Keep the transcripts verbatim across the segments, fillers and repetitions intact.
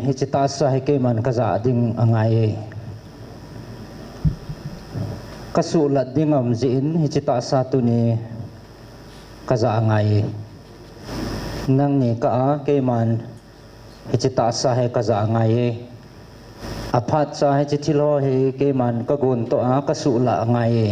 Hiche tahsa hi keiman kajah ding angai e. Kasuhlat ding aum jeh in hiche tahsa tuni kajah angai e. Nangni kah a keiman hiche tahsa hi kajah angai e. Aphat cha hiche thil ho hi keiman kagon toh a kasuhlah angai e.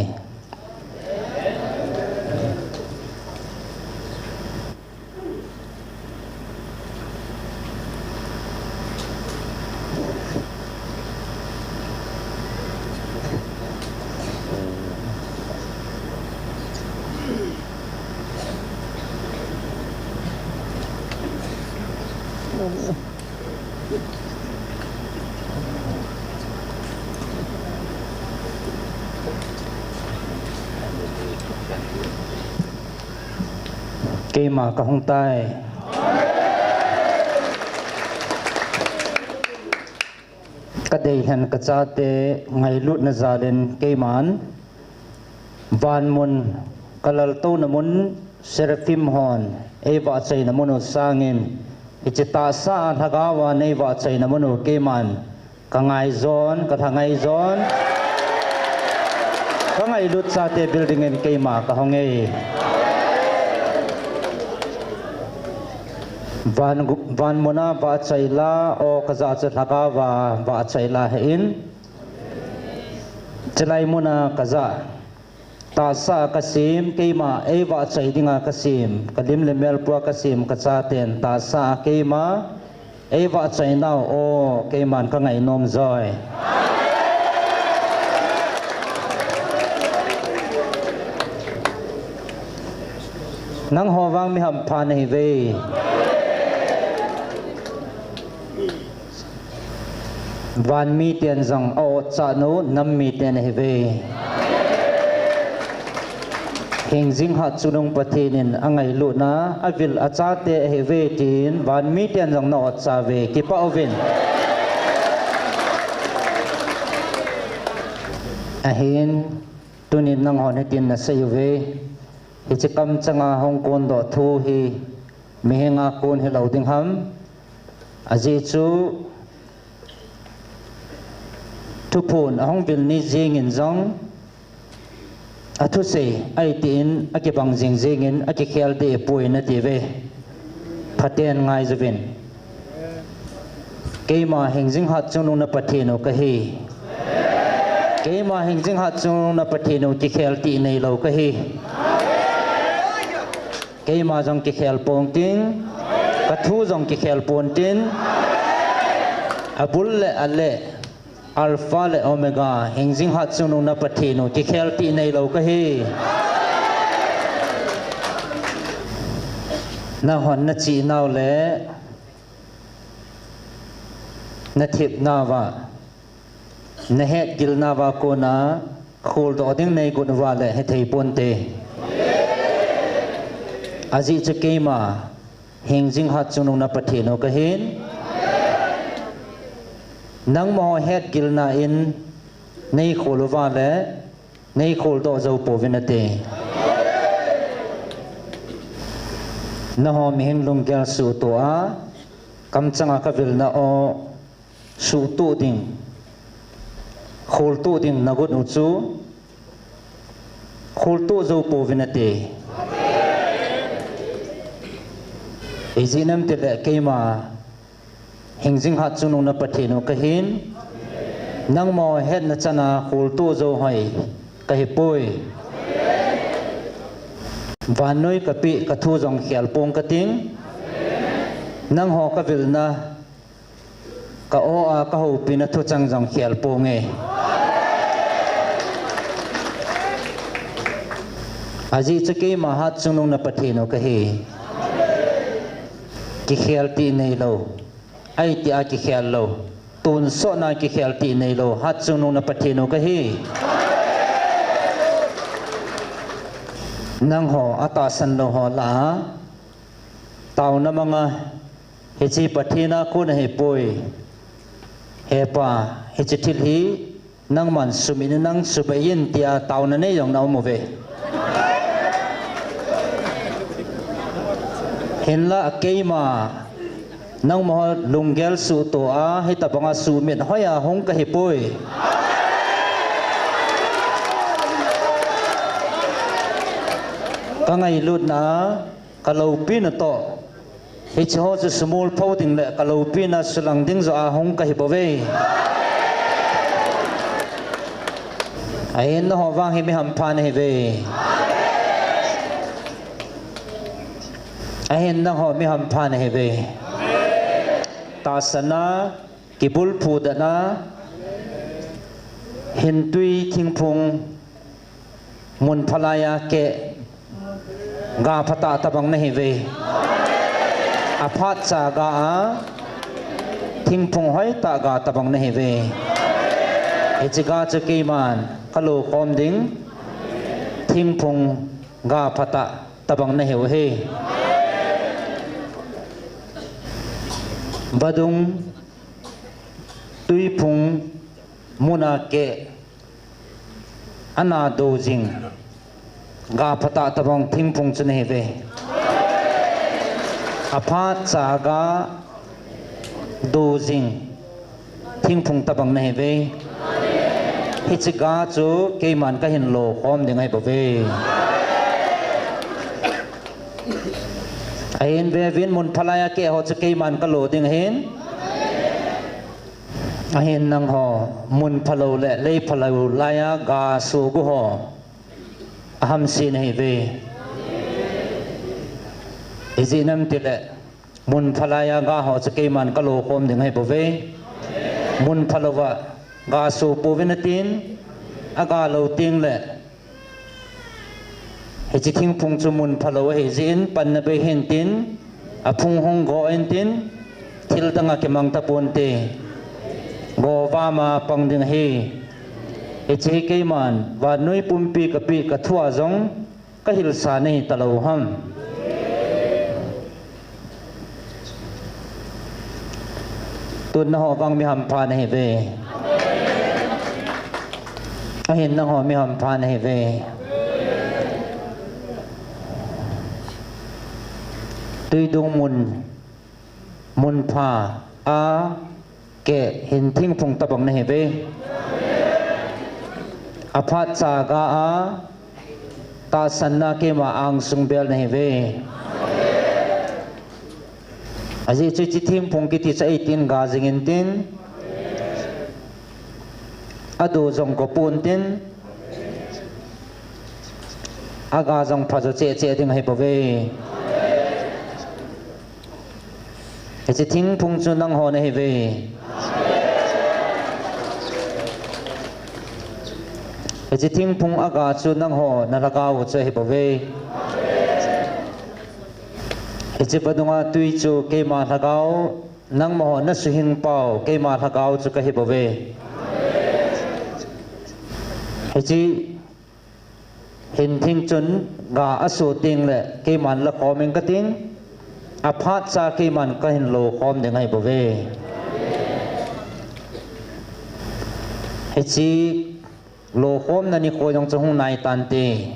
Keima kahung tai. Kadei lhen kachate ngailutna jal in keiman vanmun, kalaltouna mun, Seraphim hon eivahchoina mun u sangin, hiche tahsa a lhagao a neivahchoina mun u keiman kangai jon, kalha ngai jon. Kangailut chate building in keima kahung e. Van, vanmun a vahchoi la, o kajah chu lhagao a vahchoi la hih in. Chulai mun a kajah tahsa a kasem, keima eivahchoi dinga kasem, kalim le mel pua kasem, kachaten tahsa a keima eivahchoi nau, o keiman kangai nom joi. Nangho vang mi hampha nahiuve. Van miten jong a-otchah nau nam mite nahiuve. Hingjing Hatchungnung Pathen in angailutna avil achate ahiuve tin van miten jong na-otcha uve, kipah uvin. Ahin, tunin nanghon hitin nasei uve. Hiche kamchanga hung kondoh thu hi mihenga kon hilou ding ham. Ajeh chu thuphon ahung vil ni jengin jong athusei ahi tin akibang jing jengin akikhel deh poi natiuve. Phaten ngaijuvin. Keima Hingjing Hatchungnung na Pathen u kahi. Keima Hingjing Hatchungnung na Pathen u kikhel tih neilou kahi. Keima jong kikhel ponting, kathu jong kikhel pontin, abul le ale, Alpha le Omega, Hingjing Hatchungnung na Pathen u kikhel tih neilou kahi. Nanghon nachihnau le nathepnauva, nahetgilnauva kona kholdoh ding neigot uva le hethei ponte. Ajeh chu keima Hingjing Hatchungnung na Pathen u kahin, nangmaho hetgilna in neikhol uva le neikholdoh jou pouvin nate. Nangho mihem lunggel suhtoh a, kamchanga kavilna u suhtoh ding, kholtoh ding nagot u chu kholtoh jou pouvin nate. Ijeh inem itile keima Hingjing Hatchungnung na Pathen u kahin, nangmaho hetna chana kholtoh jou hoi kahipoi. Vannoi kapeh kathu jong khel pong kating, nangho kavilna, ka-o a kahoupina thucheng jong khel ponge. Ajeh chu keima Hatchungnung na Pathen u kahi. Kikhel tih neilou, ahi tia kikhel lou, tonsotna kikhel tih neilou Hatchungnung na Pathen u kahi. Nangho atahsan lou ho lah a taona manga, hiche Pathen a kon ahipoi, He Pa, hiche thil hi nangman sumit in, nang subei in tia taona nei jong na um uve. Hinla keima Nangma ho lunggel suhtoh a, hitabanga suhmit hoiya hung kahipoi. Kangailutna, kaloupina toh, hicheho chu sumol pho ding le kaloupina sulang ding joh a hung kahibouve. Ahin nangho vang hi mi hampha nahiuve. Ahin nangho mi hampha nahiuve. Tahsanna, kibulphu dana, hintui thingphung, mun phalaiya keh, ga phatah tabang nahiuve. Aphatcha ga a, thingphung hoitah ga tabang nahiuve. Hiche ga chu keiman kalo khom ding, thingphung ga phatah tabang nahiu ahi. Vadung, tuiphung, muna keh, ana do jing, ga phatah tabang thingphung chu nahiuve. Aphatcha ga do jing, thingphung tabang nahiuve. Hiche ga chu keiman kahin lo khom ding ahibouve. Ahin veuvin, mun phalaiya keh ho chu keiman kalo ding ahin. Ahin nangho, mun phalou le lei phalou laiya ga sohgu ho, ahamse nahiuve. Ijeh inem itile, mun phalaiya ga ho chu keiman kalo khom ding ahibouve. Mun phalouva ga soh pouvin atin, aga lou tengle, hiche thingphung chu mun phalou ahijeh in, panna bei hintin, aphung hung go intin, thil dang akimang taponte. Go vama pang ding ahi. Hiche hi keiman vannoi pumpi kapeh kathua jong kahilsa nahi talou ham. Tun nangho vang mi hampha nahiuve. Ahin nangho mi hampha nahiuve. Tuidung mun, mun pha a keh hin thingphung tabang nahiuve. Aphatcha ga a, tahsanna keima angsung bel nahiuve. Ajeh chu hiche thingphung kiti chu eitin ga jing intin, ado jong go pontin, aga jong pha jo cheh cheh ding ahibouve. Hiche thingphung chu nangho nahiuve. Hiche thingphung aga chu nangho nalhagao chu ahibouve. Hiche vadunga tui chu keima lhagao, nangmaho nasuhing pau keima lhagao chu kahibouve. Hiche hin thing chun ga asoh tengle keiman lakhom inge kating, aphatcha keiman kahin lokhom ding ahibouve. Hiche lokhomna nikho jong chu hung naitante.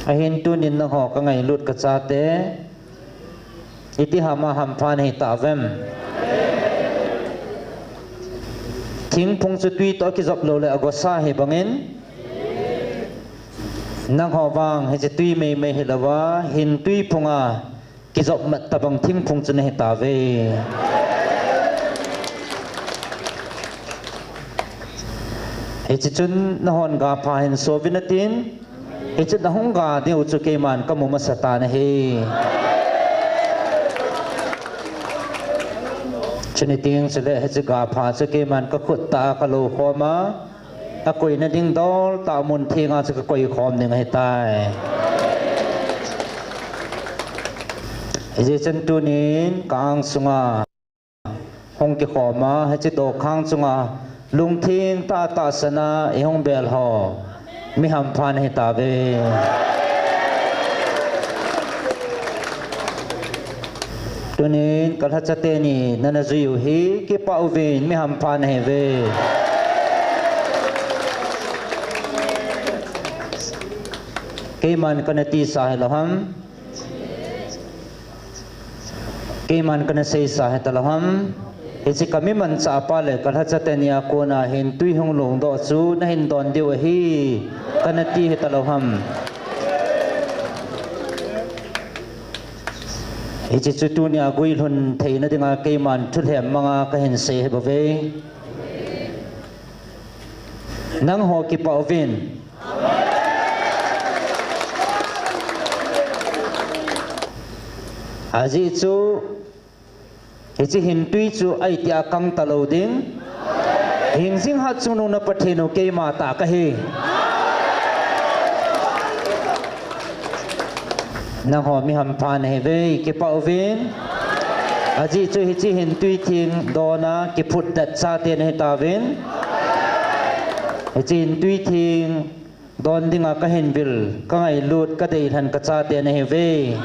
Ahin tunin nangho kangailut kachate, itihama hampha nahitauvem? Thingphung chu tui toh akijop loule agosa hibangin, nangho vang hiche tui meimei hilouva hin tuiphunga kijop mat tabang thingphung chu nahitauve. Hiche chun nanghon gapha hin souvin atin, hiche nahung ga diu chu keiman kamu masatan ahi. Chuni teng chule hiche gapha chu keiman kakhut tah a kalokhoma, akoina ding doltah mun thenga chu kakoikhom ding ahitai. Hijeh chun tunin ka-ang sunga hung kikhoma, hiche dokhang chunga lungtheng tah tahsana ihung bel ho mi hampha nahitauve. Tunin kalhacha teni nana juiu hi kipah uvin mi hampha nahiuve. Keiman kana tisa hilou ham? Keiman kana seisa hita lou ham. Hiche kami manchah pa le kalhacha teni a kona hin tui hung lungdoh chu nahin don diu ahi, kana ti hita lou ham. Hiche chu tunia guilhun theina dinga keiman thulhem manga kahin sei hi bou ve. Nangho kipah uvin. Ajeh chu, hiche hintui chu aiti a kang talou ding. Hingjing hat chungnung na Pathen u keima tah kahi. Nangho mi hampha nahiuve, kipah uvin. Ajeh chu hiche hintui theng dona kiphutdet chate nahitauvin. Hiche hintui theng don dinga kahin vil, kangailut, kadeilhen kachate nahiuve.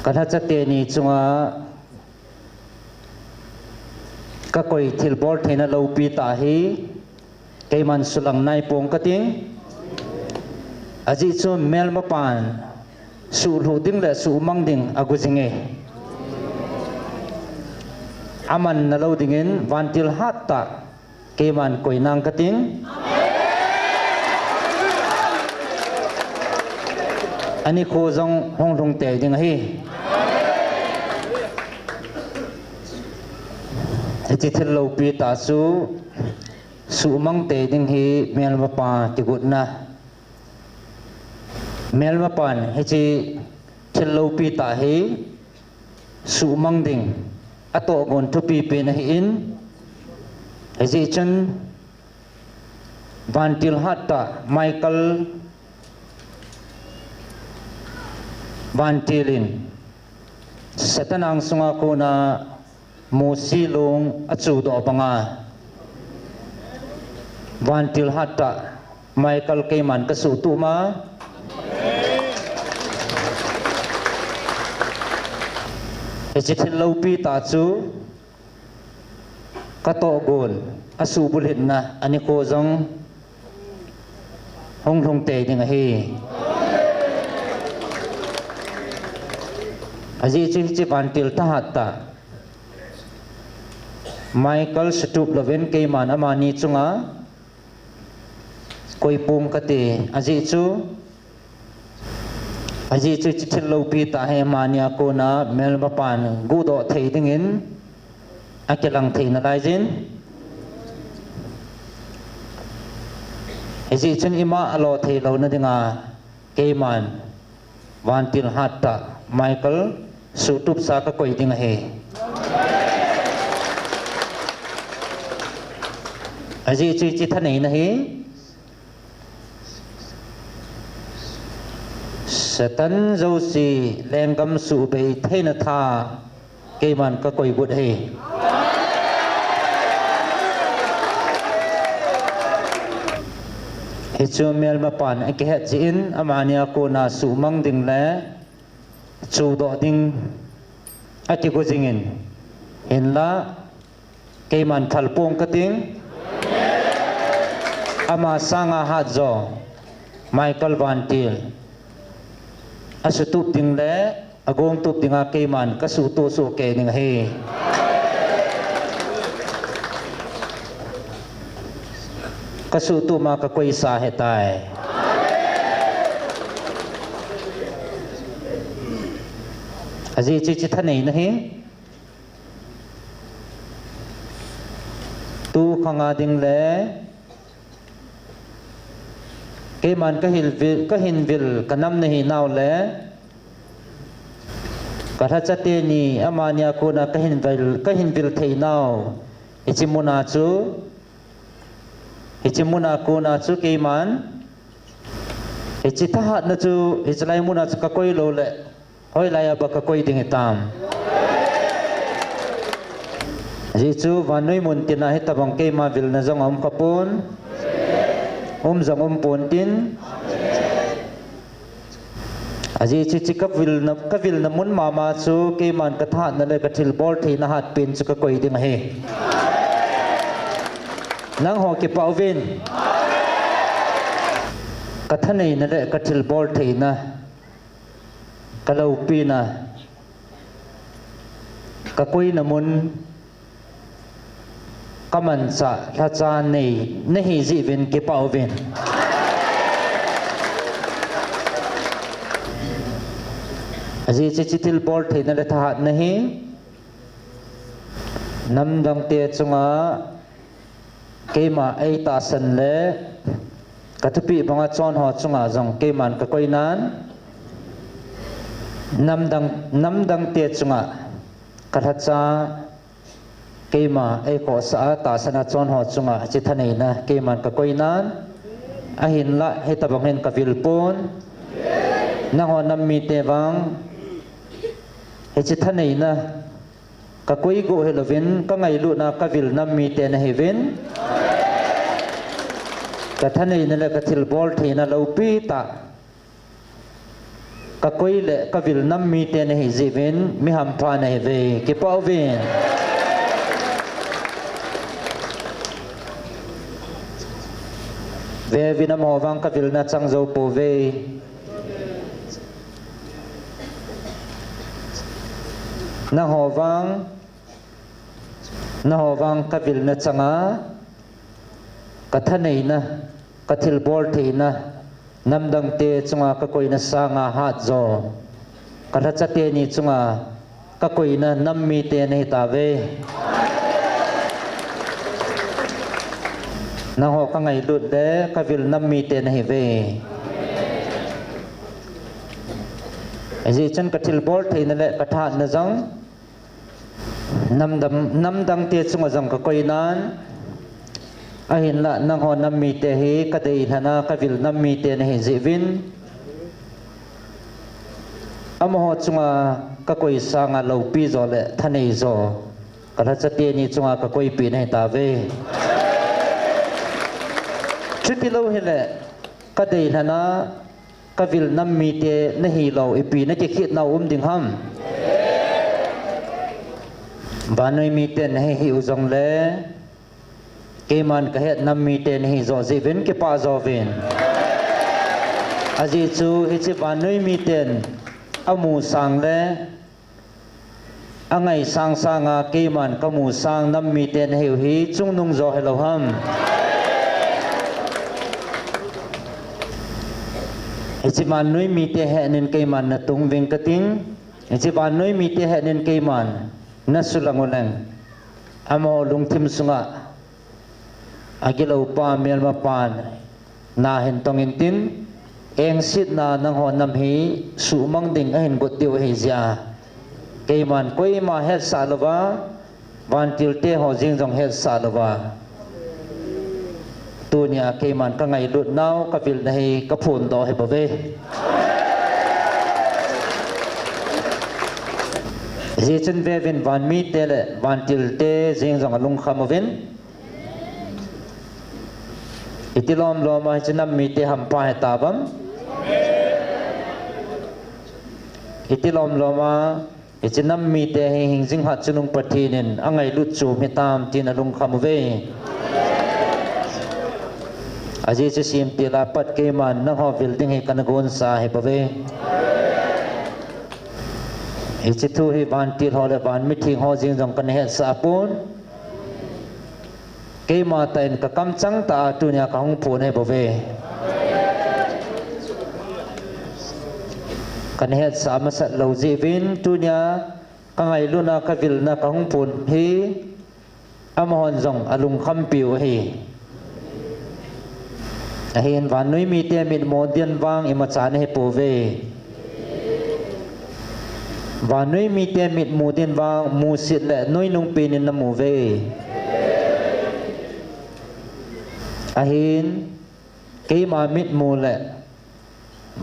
Kalhacha teni chunga kakoi thilbol theina loupi tah hi, keiman sulang naipong kating. Ajeh chu melmapan suhlhuh ding le suhmang ding agu jinge. Aman nalou dingin vantil hattah keiman koinang kating. Anikho jong hung lhung tei ding ahi. Hiche thil loupi tah chu suhmang tei ding hi melmapa kigotna. Melmapan hiche thil loupi tah hi suhmang ding atohgon thupi pen ahin, hijeh chun vantil hattah Michael vantil in Satan angsunga kona Mosi long achudoh banga vantil hattah Michael keiman kasuhtup ma. Hiche thil loupi tah chu katohgon asuhbulhitna anikho jong hung lhung tei ding ahi. Ajeh chu hiche vantil thahattah Michael sutup louvin keiman amani chunga koipong kate, ajeh chu, ajeh chu hiche thil loupi tah hi amani a kona melmapan guhdoh thei dingin akilang thei nalaijin. Hijeh chun ima alo theilouna dinga keiman vantil hattah Michael suhtupsa kakoi ding ahi. Ajeh chu hiche thaneina hi Satan jouse lenggam suhbei theina tha keiman kakoi got ahi. Hichu melmapan akihet jeh in amani a kona suhmang ding le chudoh ding akigo jingin, hinla keiman phalpong kating. Ama sanga hatjo Michael vantil asuhtup ding le agongtup dinga keiman kasuhtup sohkei ding ahi. Kasuhtup ma kakoisa ahitai. Ajeh chu hiche thaneina hi tukhanga ding le keiman kahin vil, kahin vil kanam nahinau le kalhacha teni amani a kona kahin vil, kahin vil theinau hiche muna chu, hiche muna kona chu keiman hiche thahatna chu hiche lai muna chu kakoi lou le hoilai a ba kakoi ding hitam? Ajeh chu vannoi mun tina hitobang keima vilna jong aum khapon, um jong umpon tin. Ajeh chu hiche kavilna, kavilna mun mama chu keiman kathahatna le kathilbol theina hatpen chu kakoi ding ahi. Nangho kipah uvin. Kathaneina le kathilbol theina kaloupina, kakoina mun, kamanchah lhacha nei nahi jeh uvin kipah uvin. Ajeh chu hiche thilbol theina le thahatna hi namdangte chunga keima eitahsan le kathupeh banga chonho chunga jong keiman kakoinan, namdang, namdangte chunga kalhacha keima eikhohsah a tahsan a chonho chunga hiche thaneina keiman kakoinan, ahinlah hitobang hin kavilpon, nangho nam mite vang hiche thaneina kakoi got hilouvin, kangailutna kavil nam mite nahiuvin, kathaneina le kathilbol theina loupitah kakoi le kavil nam mite nahi jeh uvin, mi hampha nahiuve, kipah uvin. Veuvin, amaho vang kavilna chang jou pouve. Nangho vang, nangho vang kavilna changa, kathaneina, kathilbol theina, namdangte chunga kakoina sanga hatjo, kalhacha teni chunga kakoina nam mite nahitauve. Nangho kangailut le kavil nam mite nahiuve. Ajeh chun kathilbol theina le kathahatna jong namdang, namdangte chunga jong kakoinan, ahinlah nangho nam mite hi kadeilhana kavil nam mite nahi jeh uvin, amaho chunga kakoi sanga loupi jo le thanei jo kalhacha teni chunga kakoipi nahitauve. Chutilou hile kadeilhana kavil nam mite nahilou ipi nakikhetnau um ding ham? Vannoi miten nahihiu jongle, keiman kahet nam mite nahi jo jeh uvin kipah jouvin. Ajeh chu hiche vannoi miten amu sang le angai sang sanga keiman kamu sang nam mite nahiu hi chungnung jo hilou ham? Hiche vannoi mite hetnin keiman natung uving kating, hiche vannoi mite hetnin keiman nasulang uleng, amaho lungthim sunga agiloupa melmapan nahin tong intin, engsetna nangho nam hi suhmang ding ahin got diu ahi jeh a, keiman koima hetsah louva, vantilte ho jeng jong hetsah louva, tunia keiman kangailutnau kavilna hi kaphondoh ahibouve. Hijeh chun veuvin, vanmite le vantilte jeng jong alungkham uvin. Iti lom loma hiche nam mite hampha hitauvam? Iti lom loma hiche nam mite hi hingjing hat chungnung Pathen in angailut chom hitam tin alungkham uve. Ajeh chu semtil a pat keiman nangho vil ding hi kana gonsa ahibouve. Hiche thu hi vantil ho le van mitheng ho jeng jong kana hetsah pon. Keima tah in kakamchang tah a tunia kahung phon ahibouve. Kana hetsah masat lou jeh uvin tunia kangailutna kavilna kahung phon hi amahon jong alungkhampiu ahi. Ahin vannoi mite mitmu din vang imacha nahipouve. Vannoi mite mitmu din vang musit le noinung penin namu uve. Ahin keima mitmu le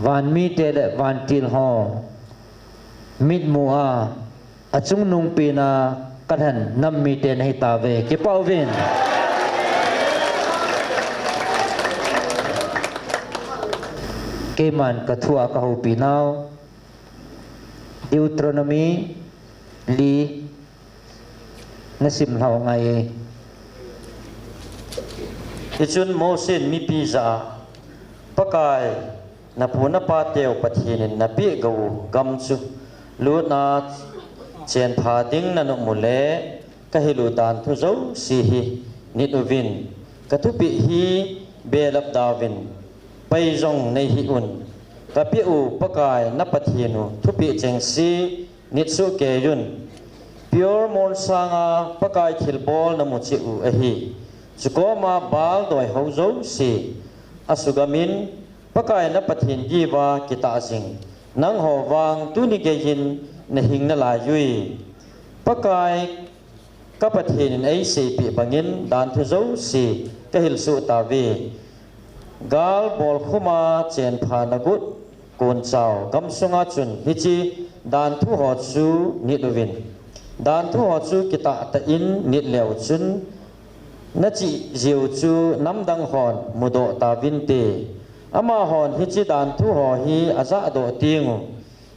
vanmite le vantil ho mitmu a achungnung pena kalhen nam mite nahitauve, kipah uvin. Keiman kathua kahoupi nau Deuteronomy li nasim lhau ngai e. Hichun Mosen mipi jah a, Pakai, napu napateu Pathen in napeh gou u gam chu lutna chenpha ding nanom uleh, kahil u danthu jouse hi nit uvin, kathupeh hi belap dauvin, pai jong neihih un. Kapeh u Pakai na Pathen u thupeh chengse nit sohkei un. Peor molsang a Pakai thilbol namu cheh u ahi. Chukoma Baal doihou jouse asugam in, Pakai na Pathen diuva kitah jing nangho vang tuni geiyin nahing nalai ui. Pakai ka Pathen in eiseipeh bangin danthu jouse kahil soh tauve. Gal bolkhum a chenpha nagot konchau gamsunga chun hiche danthu ho chu nit uvin. Danthu ho chu kitah tah in nit leu chun, nachih jeh u chu namdang hon mudoh tauvinte. Amahon hiche danthu ho hi ajahdoh teng u,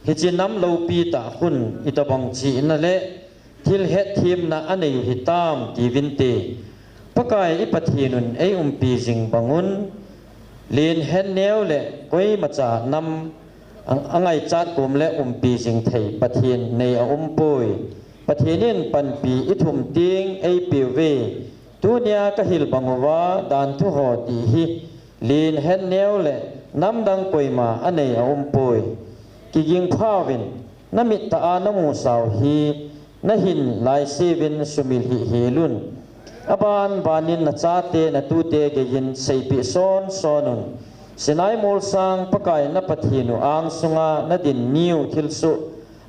hiche nam loupi tah khun itobang chihna le thil hetthemna anei u hitam tiuvinte. Pakai i Pathen un eiumpi jing bang un, len het neo le koimacha nam a, angaichat kom le umpi jing thei Pathen nei aumpoi. Pathen in panpi ithum teng eipeuve. Tunia kahil bang uva danthu ho ti hi len het neo le namdang koima anei aumpoi. Kiging phauvin, namit tah a namusau hi nahin laise uvin sumil hih hel un. Aban banin nachate natute geiyin seipeh sonson un. Sinai molsang Pakai na Pathen u angsunga nadin niu thilsoh,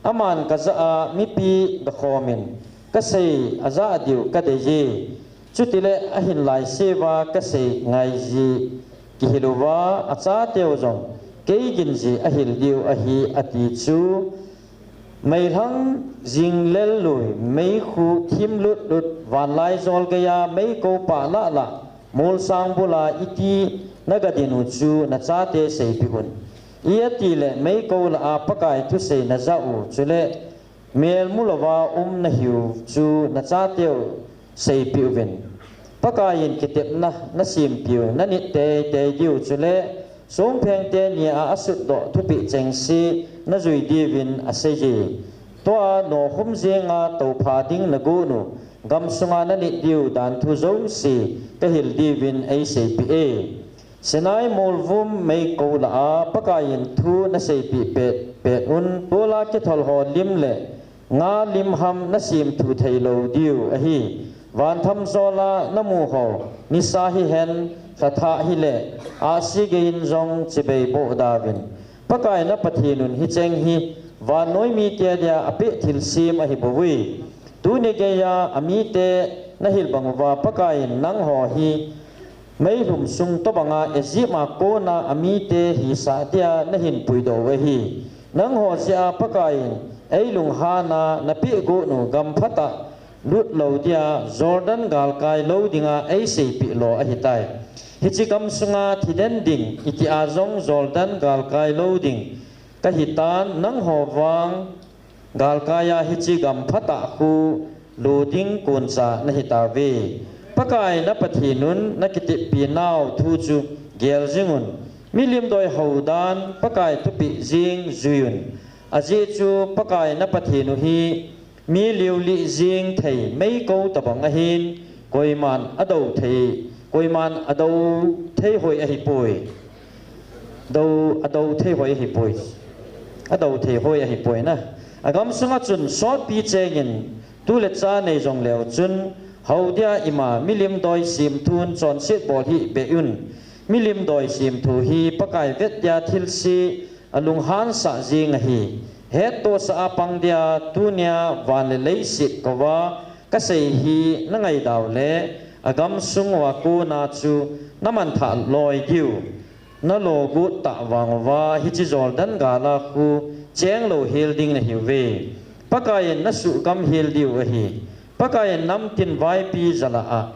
aman kajah a mipi gakhomin kasei ajah diu kadeiye. Chutile ahin laise uva kasei ngaiji kihil uva achateu jong kei ginji ahil diu ahi, ati chu. Meilhang jinglel lui, meikhu thim lutlut, vanlaijol geiya meikou pah lahlah, molsang bula iti nagadin u chu nachate seipeh un. Ijeh itile meikou lah a Pakai thusei najah u chule melmu louva um nahiu chu nachateu seipeh uvin. Pakai in kitepna nasempiu nanit teitei diu chule songphengte nia asutdoh thupeh chengse najui diuvin aseiye. Tua nokhum jenga toupha ding nagon u gamsunga nanit diu danthu jouse kahil diuvin eiseipeh e. Sinai molvum meikou lah a Pakai in thu naseipeh pet pet un, tola kithol ho lim le nga lim ham nasemthu theilou diu ahi. Vanthamjol a namu ho nisa hihen, lhathah hile ahsi geiyin jong chibai boh dauvin. Pakai na Pathen un hicheng hi vannoi mite dia apeh thilsem ahibouve. Tuni geiya amite nahil bang uva Pakai in nangho hi meilhum sung tobanga Egypt a kona amite hisah dia nahin puidoh u ahi. Nangho jeh a Pakai in eilunghan a napeh got u gam phatah lut lou dia Jordan galkai lou dinga eiseipeh lo ahitai. Hiche gamsunga thiden ding itia jong Jordan galkai lou ding kahitan, nangho vang galkai a hiche gam phatah khu lo ding koncha nahitauve. Pakai na Pathen un nakiteppi nau thu chu gel jing un. Milim doihou dan Pakai thupeh jeng jui un. Ajeh chu Pakai na Pathen u hi mi liulih jeng thei meikou tobang ahin, koiman adou thei, koiman adou thei hoi ahipoi. Dou, adou thei hoi ahipoi. Adou thei hoi ahipoi na. Agamsunga chun sotpi chengin tu le cha nei jongleu chun, hou dia ima milim doi semthun chonset bol hih beh un. Milim doi semthu hi Pakai vet dia thilse alunghansah jeng ahi. Hettohsah a pang dia tunia van le leiset kouva kasei hi nangaidau le agamsung uva kona chu namanthah loi diu. Nalo got tah vang uva hiche Jordan gal a khu cheng lou hel ding nahiuve. Pakai in nasuhgam hel diu ahi. Pakai in namtin vaipi jal a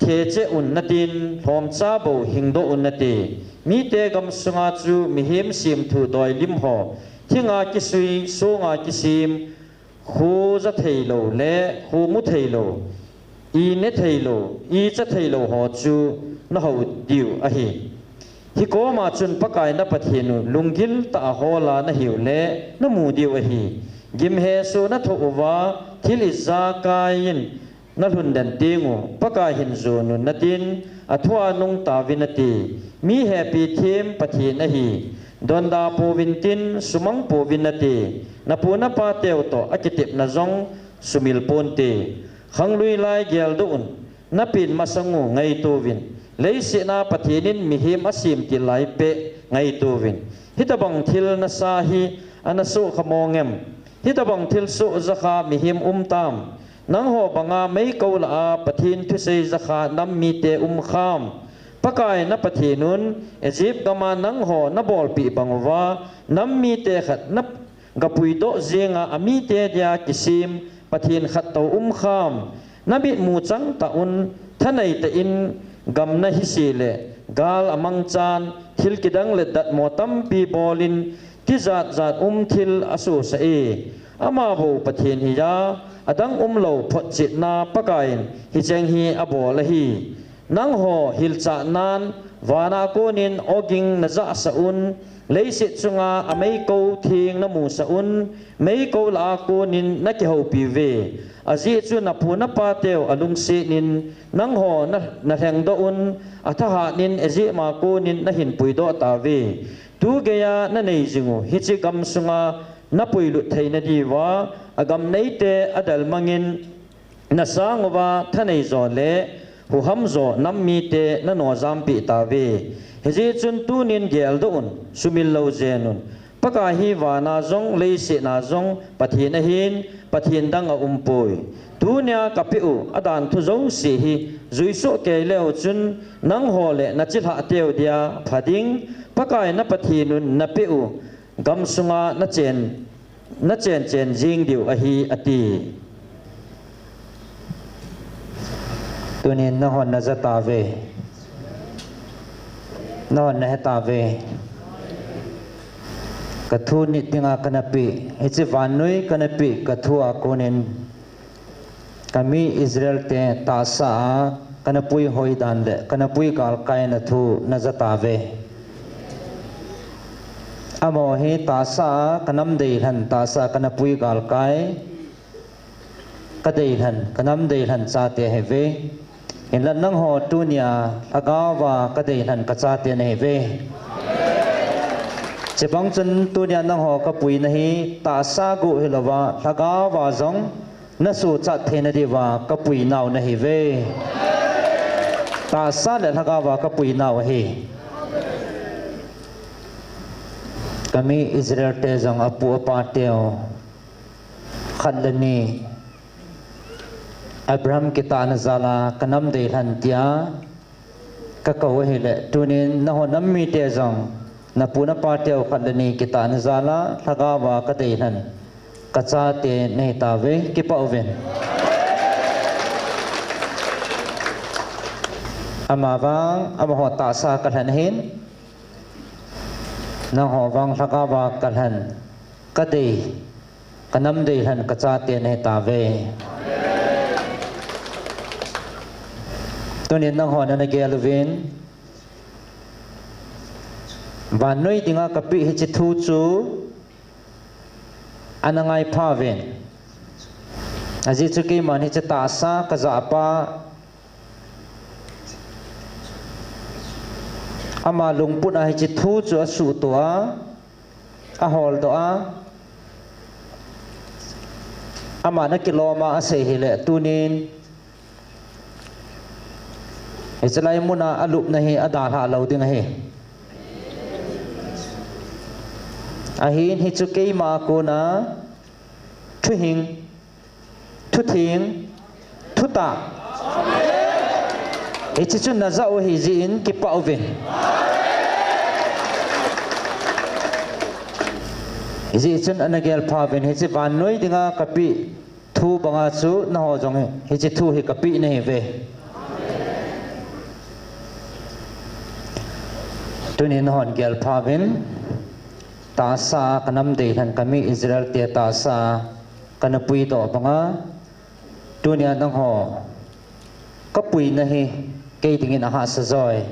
thecheh un natin, lhomcha bou hingdoh un nate. Mite gamsunga chu mihem semthu doi lim ho, thinga kisui, songa kisem, kho ja theilou le kho mu theilou, i ne theilou, i cha theilou ho chu nahou diu ahi. Hikoma chun Pakai na Pathen u lunggil tah a hola nahiu le namu diu ahi. Gimhesoh nathoh uva thil ijakai in nalhun den teng u Pakai hin jon un natin, athua nungtauvin nati. Mi hepi them Pathen ahi. Donda pouvin tin, sumang pouvin nati. Napu napa teu toh akitepna jong sumil ponte. Khanglui lai geldoh un. Napin masang u ngaito uvin. Leiset a Pathen in mihem asem til lai peh ngaito uvin. Hitabang thil nasa hi ana soh kha mong em? Hitabang thilsoh jakha mihem um tam? Nangho banga meikol a Pathen thusei jakha nam mite um kham? Pakai na Pathen un Egypt gam a nangho nabolpeh bang uva, nam mite khat na gapuidoh jeng a, amite dia kisem Pathen khat tou um kham? Namitmu chang tah un, thanei tah in gam nahi se le, gal amang chan, thil kidang le datmo tampi bol in, tijat jat um thil asosah e. Ama bou Pathen hi a, adang umlou photchetna Pakai in hicheng hi abol ahi. Nangho hilchah nan, vana konin oging najahsah un, leiset chunga ameikou theng namusah un, meikol a konin nakihoupi uve. Ajeh chu napu napa teu alungset in, nangho na, nalhengdoh un, athahat in Egypt a konin nahin puidoh tauve. Tu geiya nanei jing u hiche gam sunga napuilut theina diuva, agam neite adalmang in, nasang uva thanei jo le huham jo nam mite nano jampeh tauve. Hijeh chun tunin geldoh un, sumil lou jen un. Pakai hi vana jong leiset a jong Pathen ahin, Pathen dang aumpoi. Tunia kapeh u adan thu jouse hi juisoh kei leu chun, nangho le nachilhah teu dia pha ding. Pakai na Pathen un napeh u gam sunga nachen, nachen chen jing diu ahi, ati. Tunin nahon naja tauve. Nahon nahe tauve. Kathu nit dinga kanapeh, hiche vannoi kanapeh kathu a konin, kami Israel te tahsa a kanapui hoi dan le kanapui galkai na thu naja tauve. Amaho hi tahsa a kanam deilhen, tahsa a kanapui galkai, kadeilhen, kanam deilhen chate ahiuve. Hinla nangho tunia lhagao a kadeilhen kachate nahiuve. Chubang chun tunia nangho kapuina hi tahsa guh hilouva, lhagao a jong nasochat theina diuva kapuinau nahiuve. Tahsa le lhagao a kapuinau ahi. Kami Israel te jong apu apa teu khat le ni Abraham kitahna jal a kanam deilhen tia kakou ahile, tunin nahon nam mite jong napu napa teu khat le ni kitahna jal a lhagao a kadeilhen kachate nahitauve, kipah uvin. Amavang amaho tahsa kalhen ahin, nangho vang lhagao a kalhen, kadei, kanam deilhen kachate nahitauve. Tunin nanghon nagel uvin, vannoi dinga kapeh hiche thu chu ana ngaipha uvin. Ajeh chu keiman hiche tahsa kajah pa, ama lungput a hiche thu chu asuhtoh a, aholdoh a, ama nakilom a asei hile, tunin hiche lai muna alupna hi adalhah lou ding ahi. Ahin hichu keima a kona thuhing, thutheng, thutah, hiche chu najah u ahi jeh in kipah uvin. Hijeh chun ana gelpha uvin, hiche vannoi dinga kapeh thu banga chu nangho jong hiche thu hi kapeh nahiuve. Tunin nanghon gelpha uvin, tahsa a kanam deilhen, kami Israel te tahsa a kana puidoh banga, tunia nangho kapuina hi kei dingin ahahsa joi.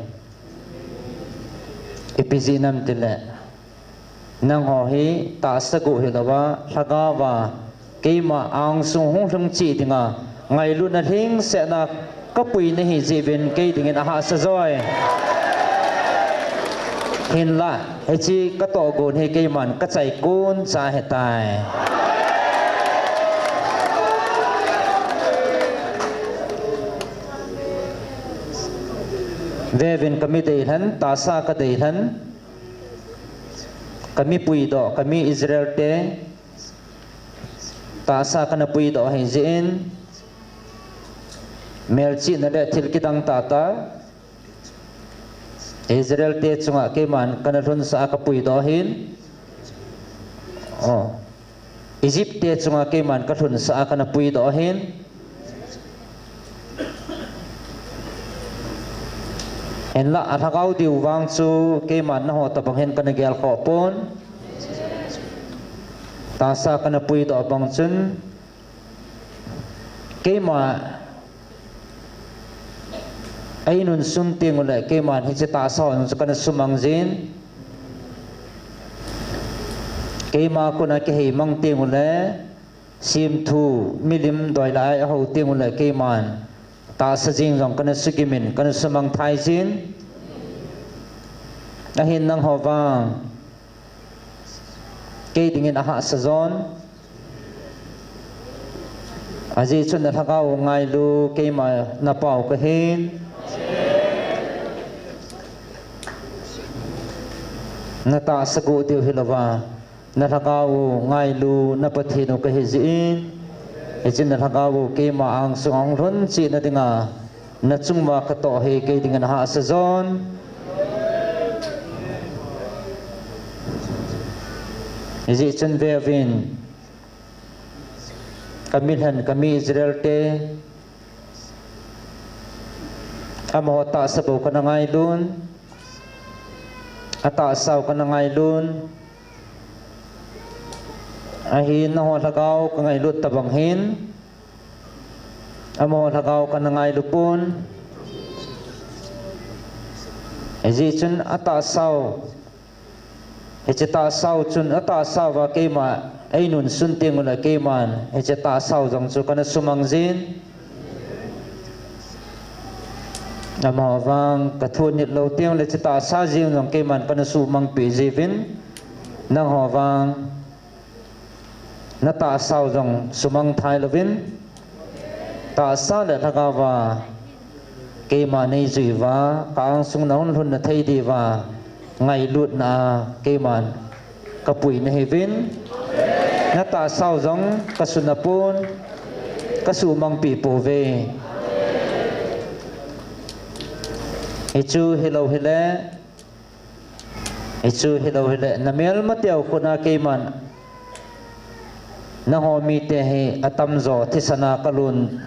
Ipi jeh ham itile, nangho hi tahsa guh hilouva, lhagaova keima angsung hung lhung cheh dinga ngailutna lhingsetna kapui nahi jeh uvin kei dingin ahahsa joi. Hinla, hiche katohgon hi keiman kachai koncha ahitai. Veuvin, kami deilhen, tahsa kadeilhen, kami puidoh, kami Israel te tahsa kana puidoh ahijeh in, melchihna le thil kidang tahtah Israel te chunga keiman kana lhunsah a kapuidoh ahin. O, Egypt te chunga keiman kalhunsah a kana puidoh ahin. Hinla alhagao diu vang chu keiman nangho tobang hin kana gelkhoh pon. Tahsa kana puidoh bang chun keima einunsun tengule keiman hiche tahsa ho jong chu kana sumang jin. Keima kona kiheimang tengule, semthu milim doilai ahou tengule keiman tahsa jeng jong kana sugimin, kana sumang thai jin. Ahin nangho vang kei dingin ahahsa jon. Ajeh chu nalhagao u ngailu, keima napau kahin. Natahsa guh diu hilouva, nalhagao u ngailu, na Pathen u kahi jeh in, hiche nalhagao u keima angsung ahung lhun cheh nadinga nachunguva katoh hi kei dingin ahahsa jon. Hijeh chun veuvin, kami lhen, kami Israel te, amaho tahsa bou kana ngailun, atahsau kana ngailun, ahin nangho lhagao kangailut tobang hin, amaho lhagao kana ngailu pon. Hijeh chun atahsau, hiche tahsau chun atahsauva keima einunsun tengule keiman hiche tahsau jong chu kana sumang jin. Amaho vang kathunit lou tengule hiche tahsa jeng jong keiman kana sumangpeh jiuvin, nangho vang natahsau jong sumang thai louvin, tahsa le lhagaova keima neijui uva, ka angsung nahung lhun nathei diuva ngailutna a keiman kapui nahiuvin, natahsau jong kasuna pon, kasumangpeh pouve. Hichu hilou hile, hichu hilou hile, namelmateu khut a keiman nangho mite hi atamjo thisan a kalun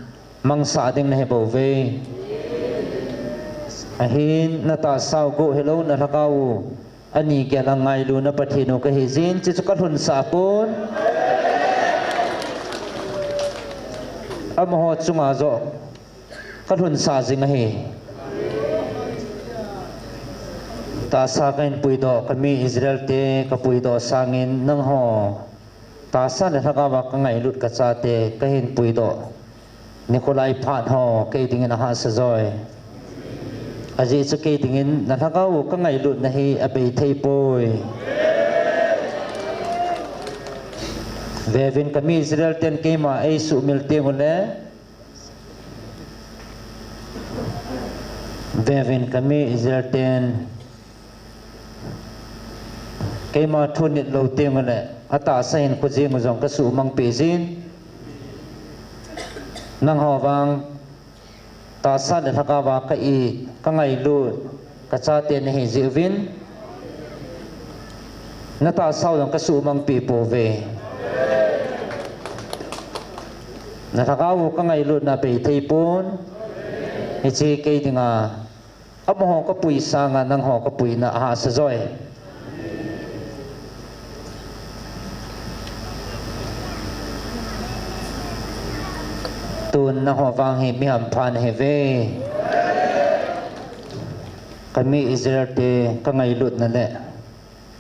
mangsah ding nahibouve. Ahin natahsau guh hilou, nalhagao u ani gel a ngailu na Pathen u kahi jin, hiche chu kalhunsah pon. Amaho chunga joh kalhunsah jing ahi. Tahsa kahin puidoh, kami Israel te kapuidoh sangin nangho tahsa le lhagaova kangailut kachate kahin puidoh nikho lai phat ho kei dingin ahahsa joi. Ajeh chu kei dingin nalhagao u kangailutna hi abei theipoi. Veuvin, kami Israel ten keima eisuhmil tengule, veuvin, kami Israel ten keima thunit lou tengule, atahsa hinkho jeng u jong kasumangpeh jin. Nangho vang tahsa le lhagaova ka-it, kangailut kachate nahi jeh uvin, natahsau jong kasumangpeh pouve. Nalhagao u kangailutna abei theipon. Hiche kei dinga amaho kapui sanga nangho kapuina ahahsa joi. Tun nangho vang hi mi hampha nahiuve. Kami Israel te kangailutna le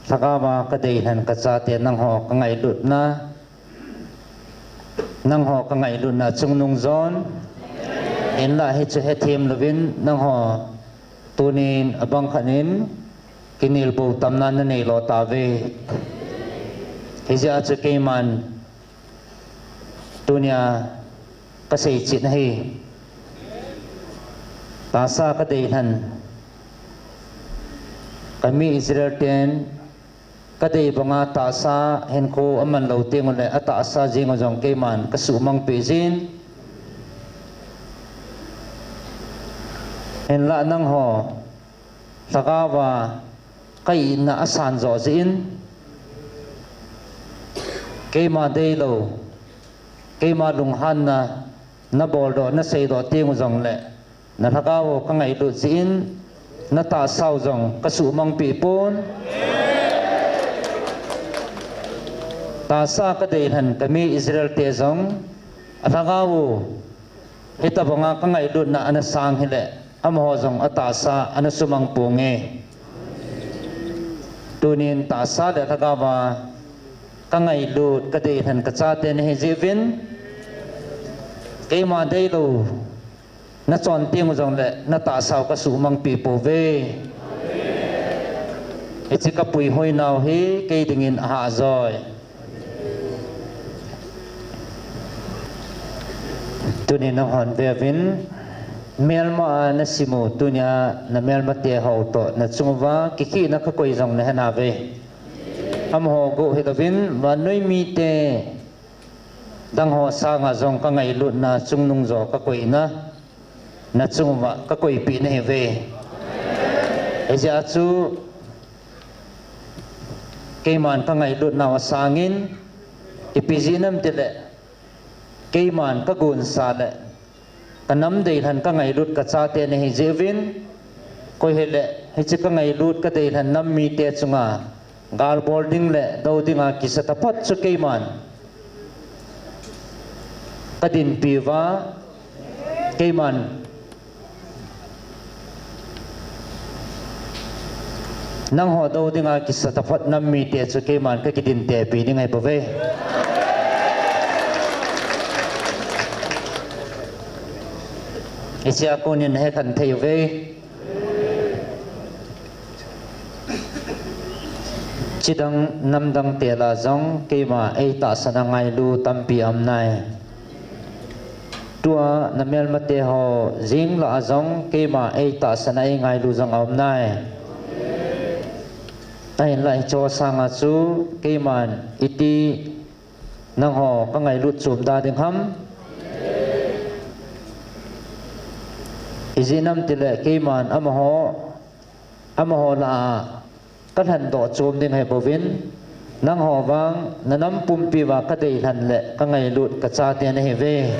lhagao a kadeilhen kachate nangho kangailutna, nangho kangailutna chungnung jon, hinlah hichu hethem louvin nangho tunin abang khat in kinelbou tamna nanei lou tauve. Hijeh a chu keiman tunia kasei chet ahi. Tahsa kadeilhen, kami Israel ten kadei banga tahsa hinkho aman lou teng uleh atahsa jeng u jong keiman kasuhmang peh jin. Hinlah nangho lhagao a kaitna asan joh jeh in, keima deilou, keima lunghanna nabol doh, nasei doh teng u jongleh, nalhagao u kangailut jeh in, natahsa u jong kasuhmang peh pon. Tahsa kadeilhen kami Israel te jong, alhagao u hitobanga kangailutna ana sang hileh, amaho jong atahsa ana sumang ponge. Tunin tahsa le lhagao a kangailut, kadeilhen kachate nahi jeh uvin, keima deilou nachon teng u jongleh natahsa u kasuhmang peh pouve. Hiche kapuihoi nau hi kei dingin ahahjoi. Tunin nanghon veuvin, melma a nasim u, tunia namelmate ho toh nachung uva kikhehna kakoi jong nahe nauve. Amaho bou hilouvin, vannoi mite dang ho sanga jong kangailutna chungnung jo kakoina, nachung uva kakoipeh nahiuve. Hijeh a chu keiman kangailutnau asangin, ipi jeh ham itileh, keiman kagonsa le kanam deilhen kangailut kachate nahi jeh uvin, koi hileh hiche kangailut kadeilhen nam mite chunga galbol ding le dou dinga kisa taphot chu keiman kadinpi uva, keiman nangho dou dinga kisa taphot nam mite chu keiman kakidintepi ding ahibouve. Hichea konin hekhen thei uve. Chidang namdang tela jong keima eitahsan a ngailu tampi aum nai. Tua namelmate ho jeng lah a jong keima eitahsan a eingailu jong aum nai. Ahinlah hicheho sanga chu keiman iti nangho kangailut chom da ding ham? Ijeh inem itile keiman amaho, amaho lah a kalhendoh chom ding ahibouvin, nangho vang nanam pumpi uva kadeilhen le kangailut kachate nahiuve.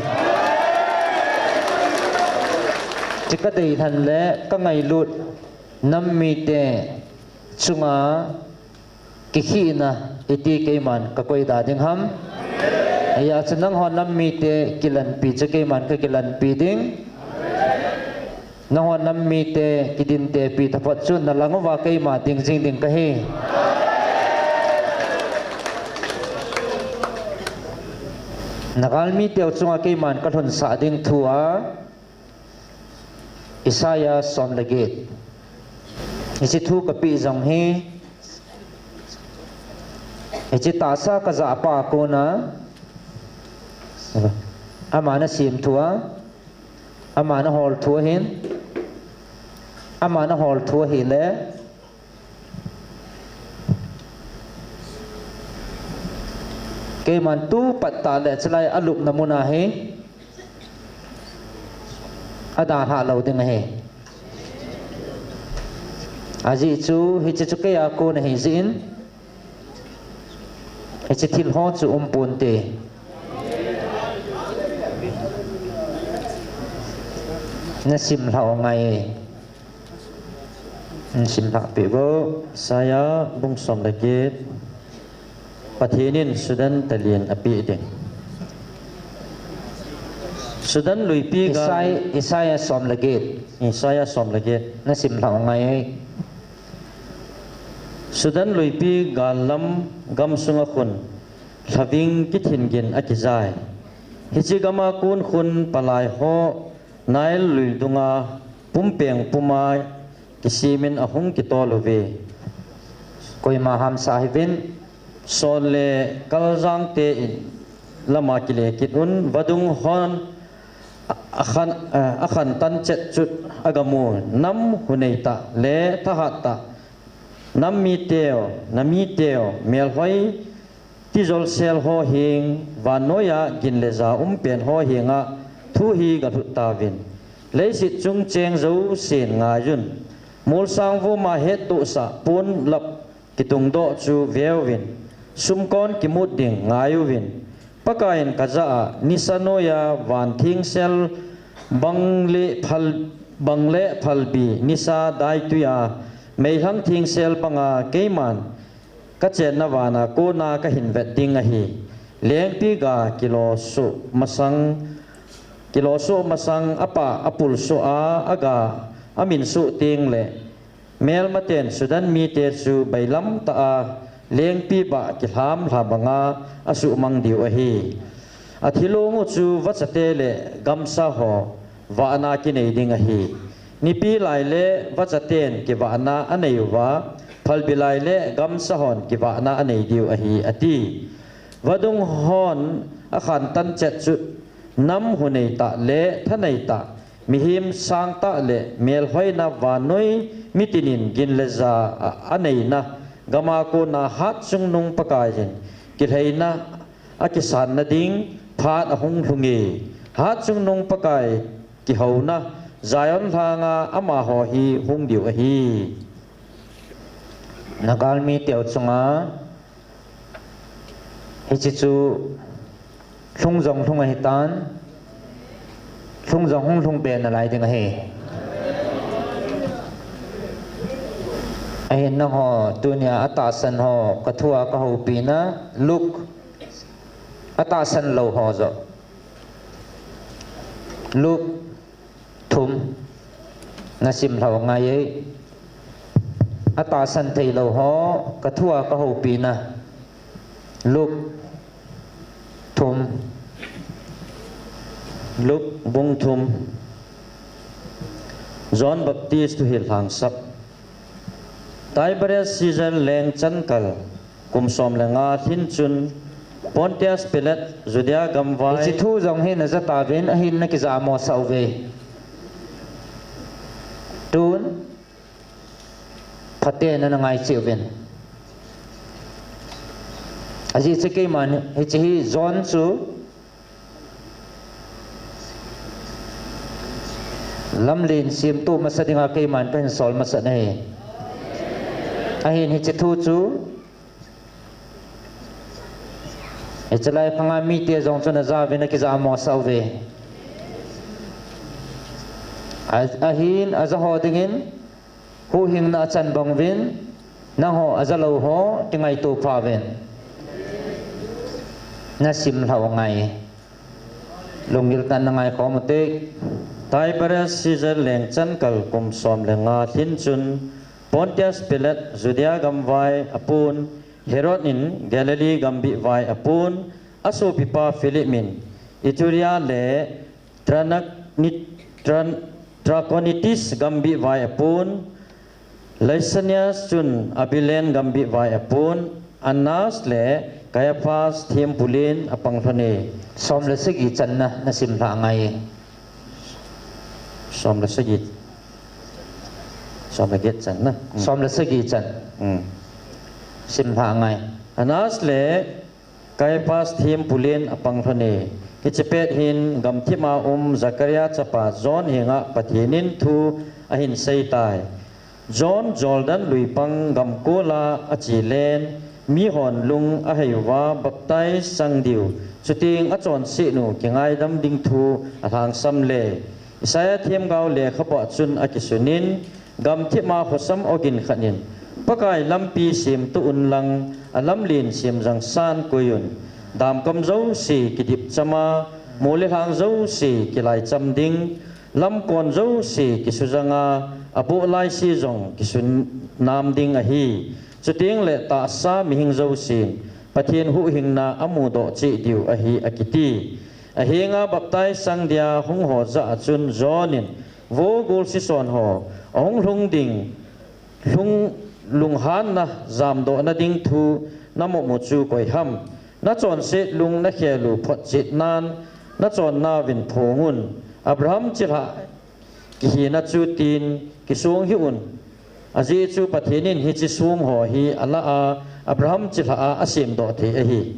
Hiche kadeilhen le kangailut nam mite chunga kikhehna iti keiman kakoi da ding ham? Hijeh chun nangho nam mite kilenpi chu keiman kakilenpi ding. Nangho nam mite kidintepi taphot chu nalang uva keima ding jing ding kahi. Nagalmi teu chunga keiman kalhunsah ding thu a, Isaiah som le get. Hiche thu kapeh jong hi, hiche tahsa kajah pa a kona, ama nasemthu a, ama nahol thu ahin, ama nahol thu ahile, keiman tu pat tah le chulai alupna mun a hi adalhah lou ding ahi. Ajeh chu hiche chu keia kon ahi jeh in, hiche thil ho chu um ponte. Nasim lhah u ngai e. Nasim lhah peh uvo. Isaiah bung som le get. Pathen in student talent apeh ding. Sudan luipi gal Isai, Isaiah som le get. Isaiah som le get. Na sim lhau ngai. Sudan luipi gal lam gam sunga khun lhaving kithin gin a kijai. Hiche gama kun khun palai ho Nile lui dunga pumpeng puma kisimin ahung kitol uve. Koima hamsa hivin. Sol le kaljang te in lama kile kit un, vadung hon a, akhan, a, akhan tan chet chut agamu, nam hunei tah le thahat tah, nam miteu, na miteu, melhoi tijol sel ho heng, vannoiya gin le ja umpen ho henga thu hi galhut tauvin. Leiset chung cheng jousen ngaiyun. Molsang vuma hettohsah ponlap kitungdoh chu veuvin, sumkon kimut ding ngaiuvin. Pakaiyin kajah a nisa noiya van thengsel bang le phal, bang le phalbi nisa daitwi a meilhang thengsel banga keiman kachenna vana kona kahin vet ding ahi. Lengpi ga kilosuh masang, kilosuh masang apa apulsuh a aga aminsuh teng le, melmaten Sudan mite chu bailam tah a lengpi bah kilham lha banga asuhmang diu ahi. Athilong u chu vachate le gamsa ho vahna kinei ding ahi. Nipi lai le vachaten kivahna anei uva, phalbi lai le gamsa hon kivahna anei diu ahi, ati. Vadung hon akhan tan chet chut, nam hunei tah le thanei tah, mihem sang tah le melhoina vannoi mitinin gin le ja a, aneina gama kona Hatchungnung Pakaiyin kilheina akisanna ding phat ahung lhunge. Hatchungnung Pakai kihouna Zion lhanga amaho hi hung diu ahi. Nagalmi teu chunga hiche chu lhung jong lhung ahitan, lhung jong hung lhung be nalai ding ahi. Ahin nangho tunia atahsan ho kathua kahoupina Luke atahsan lou ho joh. Luke thum. Nasim lhau ngai e. Atahsan theilou ho kathua kahoupina. Luke thum. Luke bung thum. John Baptist thuhil lhangsap. Tiberius Caesar leng chan kal kum som le nga lhin chun Pontius Pilate Judea gamvai. Hiche thu jong hin ajah tauvin, ahin nakijah mosah uve. Tun phaten ana ngai cheh uvin. Ajeh chu keiman hiche hi John chu lamlen semtoh masa dinga keiman kahin sol masat ahi. Ahin hiche thu chu hiche lai khanga mite jong chun ajah uvin akijah mosah uve. A, ahin ajah ho dingin huhhingna achan bang uvin, nangho ajah lou ho kingaito pha uvin. Nasim lhau ngai. Lunggil tah in nangai khom ute. Tiberius Caesar leng chan kal kum som le nga lhin chun Pontius Pilate Judea gamvai apun, Herod in Galilee gambih vai apun, asopipa Philip in Iturea le Tranaknit-, Tran-, Trachonitis gambih vai apun, Lysanias chun Abilene gambih vai apun, Annas le Caiaphas thempu len apang lhon e. Som le sagi channa nasim lha ngai. Som le sagi. Som le get channa. Hmm. Som le sagi chan. Hmm. Sim lha ngai. Annas le Caiaphas thempu len apang lhon e. Hiche pet hin gamthip a um Zakaria chapa John henga Pathen in thu ahin seitai. John Jordan lui pang gamkol a ache len, mihon lung ahei uva baptize chang diu, chuteng achonset u kingaidam ding thu alhangsam le. Isaiah themgao lekhabu a chun akisun in, gamthip a hosam ogin khat in, Pakai lampi semtoh un lang, alamlen semjang san koi un. Damkam jouse kidip chama, Mol le lhang jouse kilaicham ding, lamkon jouse kisujanga, aboh laise jong kisunam ding ahi. Chuteng le tahsa mihing jousen Pathen huhhingna amudoh cheh diu ahi akiti. Ahenga baptize chang dia hung ho jah a chun John in vo golsi son ho ahung lhung ding, lhung lunghanna jamdohna ding thu namoh u chu koi ham? Nachonset lung nakhel u photchet nan, nachonna uvin phongun. Abraham chilhah kihina chu tin kisong hih un. Ajeh chu Pathen in hiche song ho hi alah a, Abraham chilhah a asemdoh thei ahi.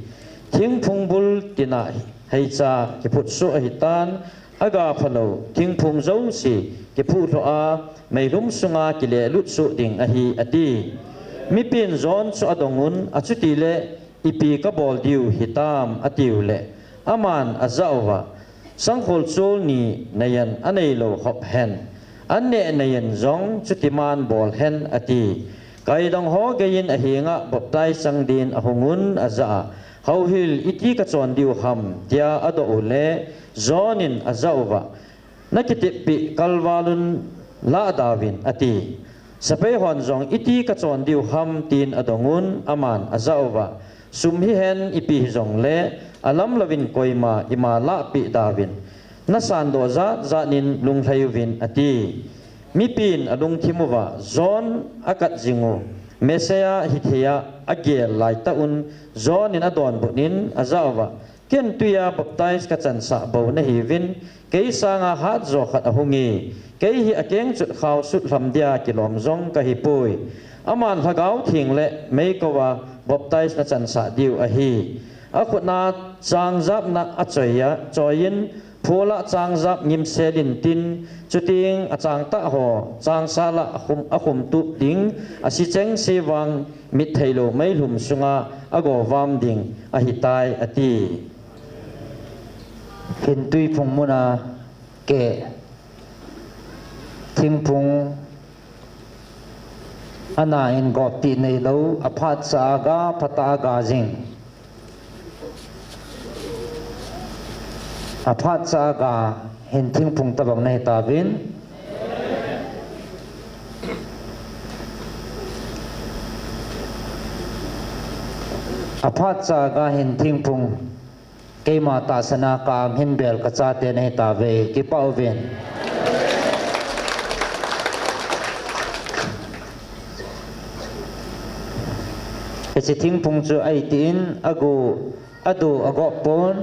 Thingphung bul tina heicha kiphutsoh ahitan, aga phalou thingphung jouse kiphuhlhoh a, meilhum sunga kilehlut soh ding ahi, ati. Mipin John chu adongun, achutile ipi kabol diu hitam, atiu le, aman ajah uva, sangkhol chol ni neiyan aneilou hop hen, an neh neiyan jong chutiman bol hen, ati. Kaidong ho geiyin ahenga baptize chang din ahungun ajah a, houhil iti kachon diu ham, tia adoh u le, John in ajah uva, nakiteppi kalvalun lahda uvin, ati. Sepai hon jong iti kachon diu ham tin adongun, aman ajah uva, sum hihen ipi hijongle alamlouvin koima ima lahpeh da uvin, nasandoh jat jat in lunglhai uvin, ati. Mipin alungthim uva, John akat jing u Messiah hithei a agel laitah un, John in adonbut in ajah uva, ken twi a baptize kachansah bou nahiuvin, kei sanga hatjo khat ahunge, kei hi akeng chut khaosut lham dia kilom jong kahipoi. Aman Lhagao Theng le meikouva baptize nachansah diu ahi. Akhutna changjapna achoi a, choi in, phul a changjap ngimsel intin, chuteng achangtah ho changsal a akhum, akhumtup ding, asi chengse vang mit theilou meilhum sunga agovam ding ahitai, ati. Hintwi phung muna keh, thingphung ana in goptih neilou, aphatcha a ga, phatah a ga jing. Aphatcha a ga hin thingphung tobang nahitauvin. Aphatcha a ga hin thingphung keima tahsan a ka-ang hin bel kachate nahitauve, kipah uvin. Hiche thingphung chu ahitin, agu, adu, agop pon.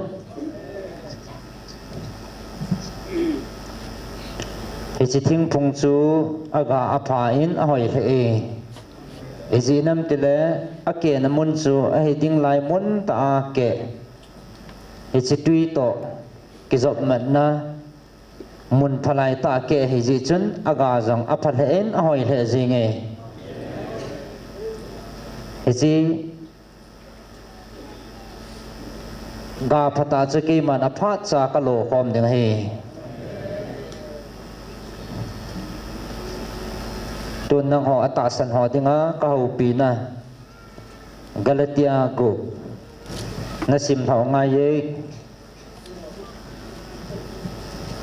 Hiche thingphung chu aga apha in ahoi lheh e. Ijeh inem itile, akehna mun chu ahi ding lai mun tah a keh. Hiche twi toh kijopmatna mun phalai tah a keh ahijeh chun aga jong apha lheh in ahoi lheh jenge. Hiche ga phatah chu keiman aphatcha kalo khom ding ahi. Tun nangho atahsan ho dinga kahoupina Galatia gup nasim lhau ngai e.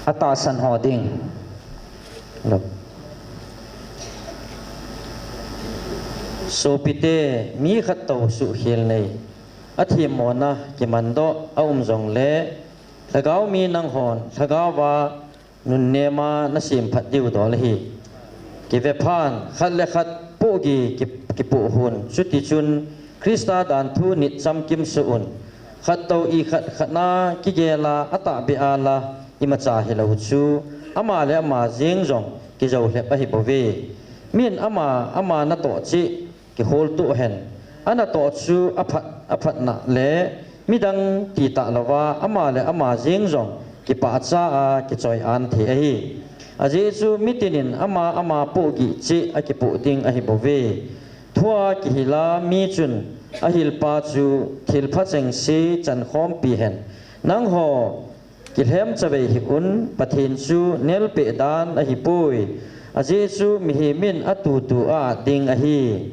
Atahsan ho ding. Sopite, mi khattou suhkhel nei, athemmona kimandoh aum jongle, lhagao mi nanghon lhagaova nunnema nasemphat diu dol ahi. Kivephan, khat le khat pohgih ki, kipoh hon, chutichun Christa danthu nit chamkim soh un. Khattou ikhat khatna kigel a, atahbeh a la imacha hilou chu, ama le ama jeng jong kijou lhep ahibouve. Min ama ama natoh cheh kikholtoh hen. Anatoh chu aphat, aphatna le midang titah louva, ama le ama jeng jong kipahcha a kichoi-an thei ahi. Ajeh chu mitinin ama ama pohgih cheh akipoh ding ahibouve. Thua kihila mi chun ahilpa chu thilpha chengse chankhompi hen. Nangho kilhem chavei hih un, Pathen chu nelpeh dan ahipoi. Ajeh chu mihem in atutu a-at ding ahi.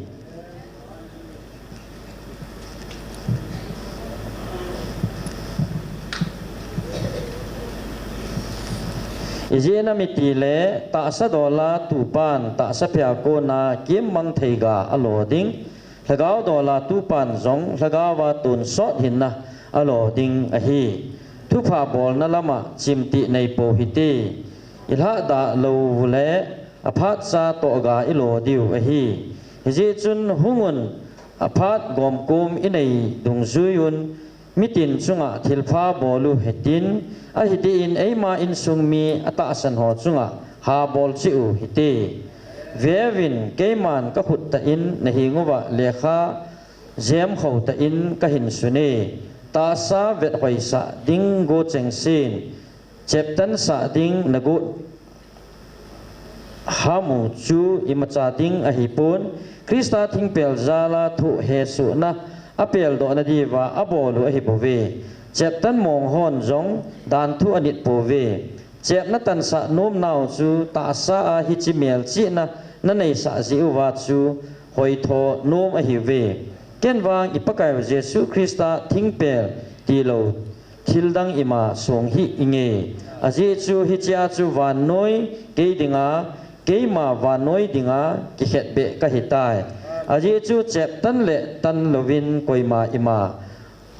Ijeh inem itile, tahsa dola tupan tahsa phei a kona kemmang theiga alo ding, lhagao dola tupan jong lhagaova tonsot hinna alo ding ahi. Thupha bolna lama chimtih neipou hite. Ilhahdah lou ule aphatcha tohga ilo diu ahi. Hijeh chun hungun aphat gomkom inei dungjuiyun, mitin chunga thilpha bolu hitin, ahidehin eima insung mi atahsan ho chunga habol cheh u hite. Veuvin, keiman kakhut tah in nahenguva lekha jemkhou tah in kahin sune. Tahsa vethoisah ding go chengsen, cheptansah ding nagot hamu chu imacha ding ahipon, Christa thingpel jala thoh hesohna apeldohna diuva abolu ahibouve. Cheptan mong hon jong danthu anit pouve. Chepna tansah nomnau chu tahsa a hiche melchihna naneisah jeh uva chu hoitho nom ahiuve. Ken vang iPakaiu Jesu Christa thingpel tilou thildang ima song hih inge. Ajeh chu hichea chu vannoi kei dinga, keima vannoi dinga kikhetbeh kahitai. Ajeh chu cheptan le tan louvin koima ima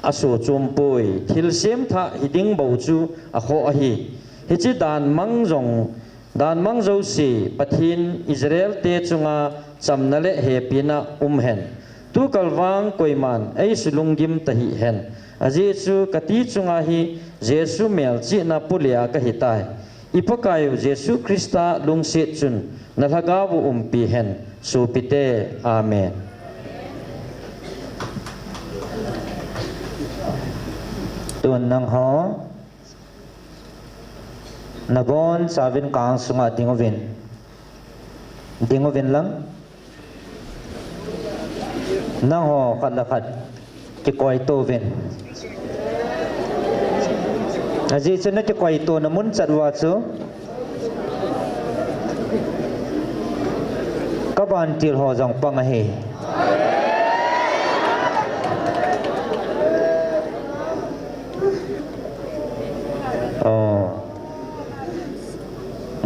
asoh chompoi. Thilsemthah hiding bou chu akhoh ahi. Hiche dan mang jong, dan mang jouse Pathen Israel te chunga chamna le hepina umhen. Tukal vang koiman eisulunggim tahih hen. Ajeh chu kati chunga hi Jesu melchihna polia kahitai. IPakaiu Jesu Christa lungset chun nalhagao u umpi hen, sopite. Amen. Tun nangho nabonchauvin ka angsunga dinguvin, dinguvin lang. Nangho khat le khat kikoitouvin. Ajeh chu nakikoitona mun chat uva chu kavantil ho jong pang ahi.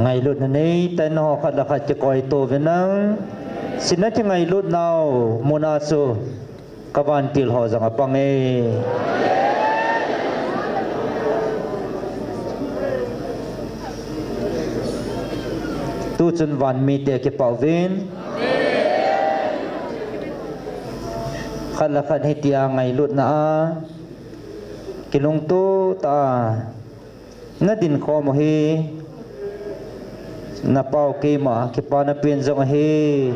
Ngailutna neitah in nangho khat le khat kikoitouvin lang. Hiche nakingailutnau muna chu kavantil ho jong apang e. Tuchun vanmite kipah uvin. Khat le khat hitia ngailutna a kilungtoh tah a nadinkhom u hi napau keima kipana pen jong ahi.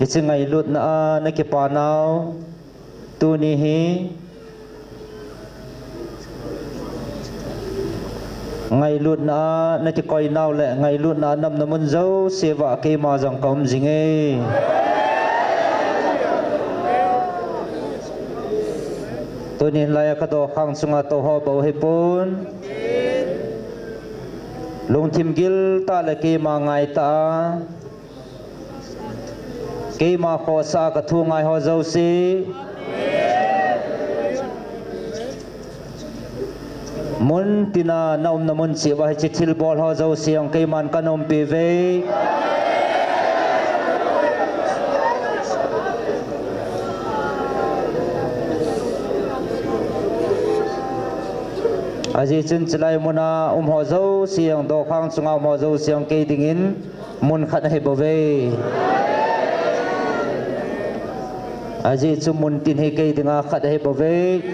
Hiche ngailutna a nakipanau tuni hi ngailutna a nakikoinau le ngailutna a naumna mun jouse uva keima jong kaum jinge. Tuni laia kadokhang chunga touho bou hipon, lungthim giltah le keima ngaitah a keima khohsah a kathu ngaiho jouse, muntina naumna mun cheh uva hiche thilbol ho jouse jong keiman kana umpiuve. Ajeh chun chulai muna umho jouse jong, dokhang chunga umho jouse jong kei dingin mun khat ahibouve. Ajeh chu muntin hi kei dinga khat ahibouve.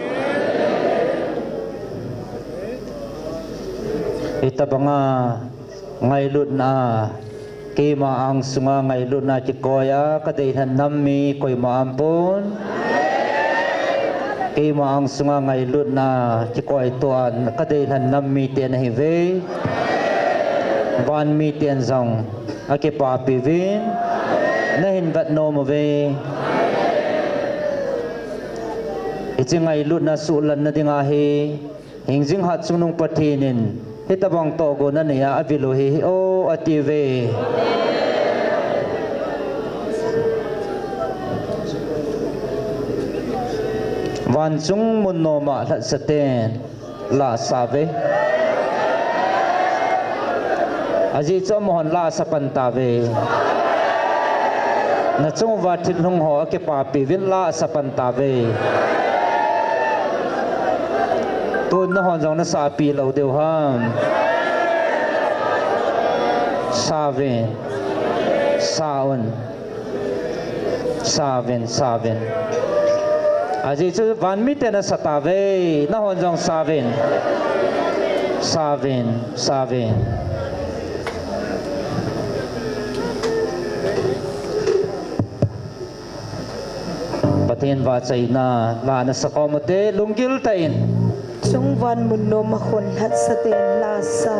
Hitobanga ngailutna, keima angsunga ngailutna kikoi a kadeilhen nam mi koima aumpon. Keima angsunga ngailutna kikoitoa kadeilhen nam mite nahiuve. Van miten jong akipapiuvin, nahin vetnom uve. Hiche ngailutna suhlanna dinga hi hingjing hatchungnung Pathen in hitobang tohgon anei a avil u hi, hi o atiuve. Vanchung mun noma lhatsaten la asa uve. Ajeh chu amahon la asa pan tauve. Nachung uva thinglhung ho akipapi uvin la asa pan tauve. Tun nahon jong nasa pi lou diu ham. Sa uvin. Sa un. Sa uvin, sa uvin. Ajeh chu vanmite nasa tauve, nahon jong sa uvin. Sa uvin, sa uvin. Pathen vahchoina la nasa khom ute, lunggil tah in. Chungvan mun noma khun lhatsaten la asa.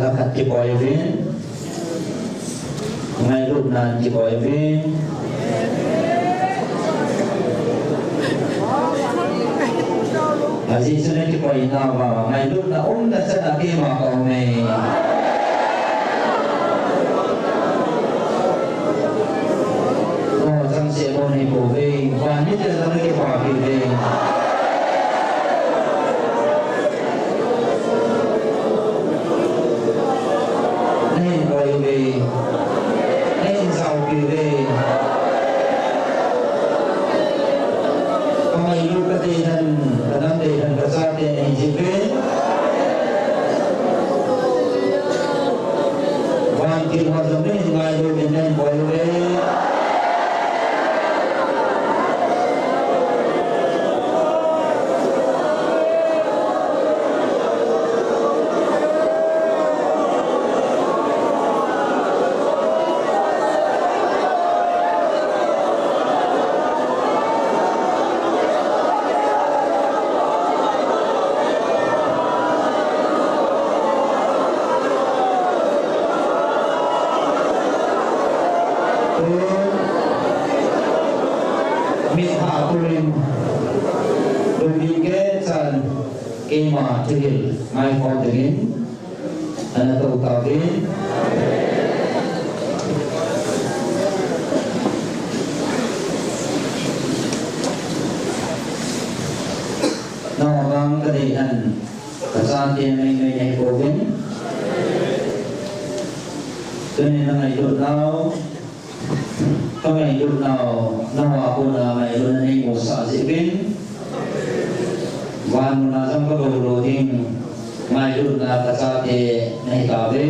Khat kipoi uvin. Ngailutna kipoi uvin. Ajeh chu nakipoi nauva, ngailutna umna chan a keima ka um e. O, chang se mo nei pouve, van mite jong nakipapi uve. Nahin koi uve. Nahin jaopi uve. Ka ngailut ka deidan, ka nam deidan ka chate nahi jiuve. Van thil ho jong nahin ngailut in nahin koi uve. Tun, mitha purin, lungding kechan, keima thuhil ngaikhom dingin ana tou tauvin. Nangho vang kadeidan, kachate neinoi nahi pouvin. Tunin na ngailut nau, ka ngailut nau, nangho a kona ngailutna neimusah jeh uvin. Van muna jong kagou lou ding, ngailutna kachate nahi tauve.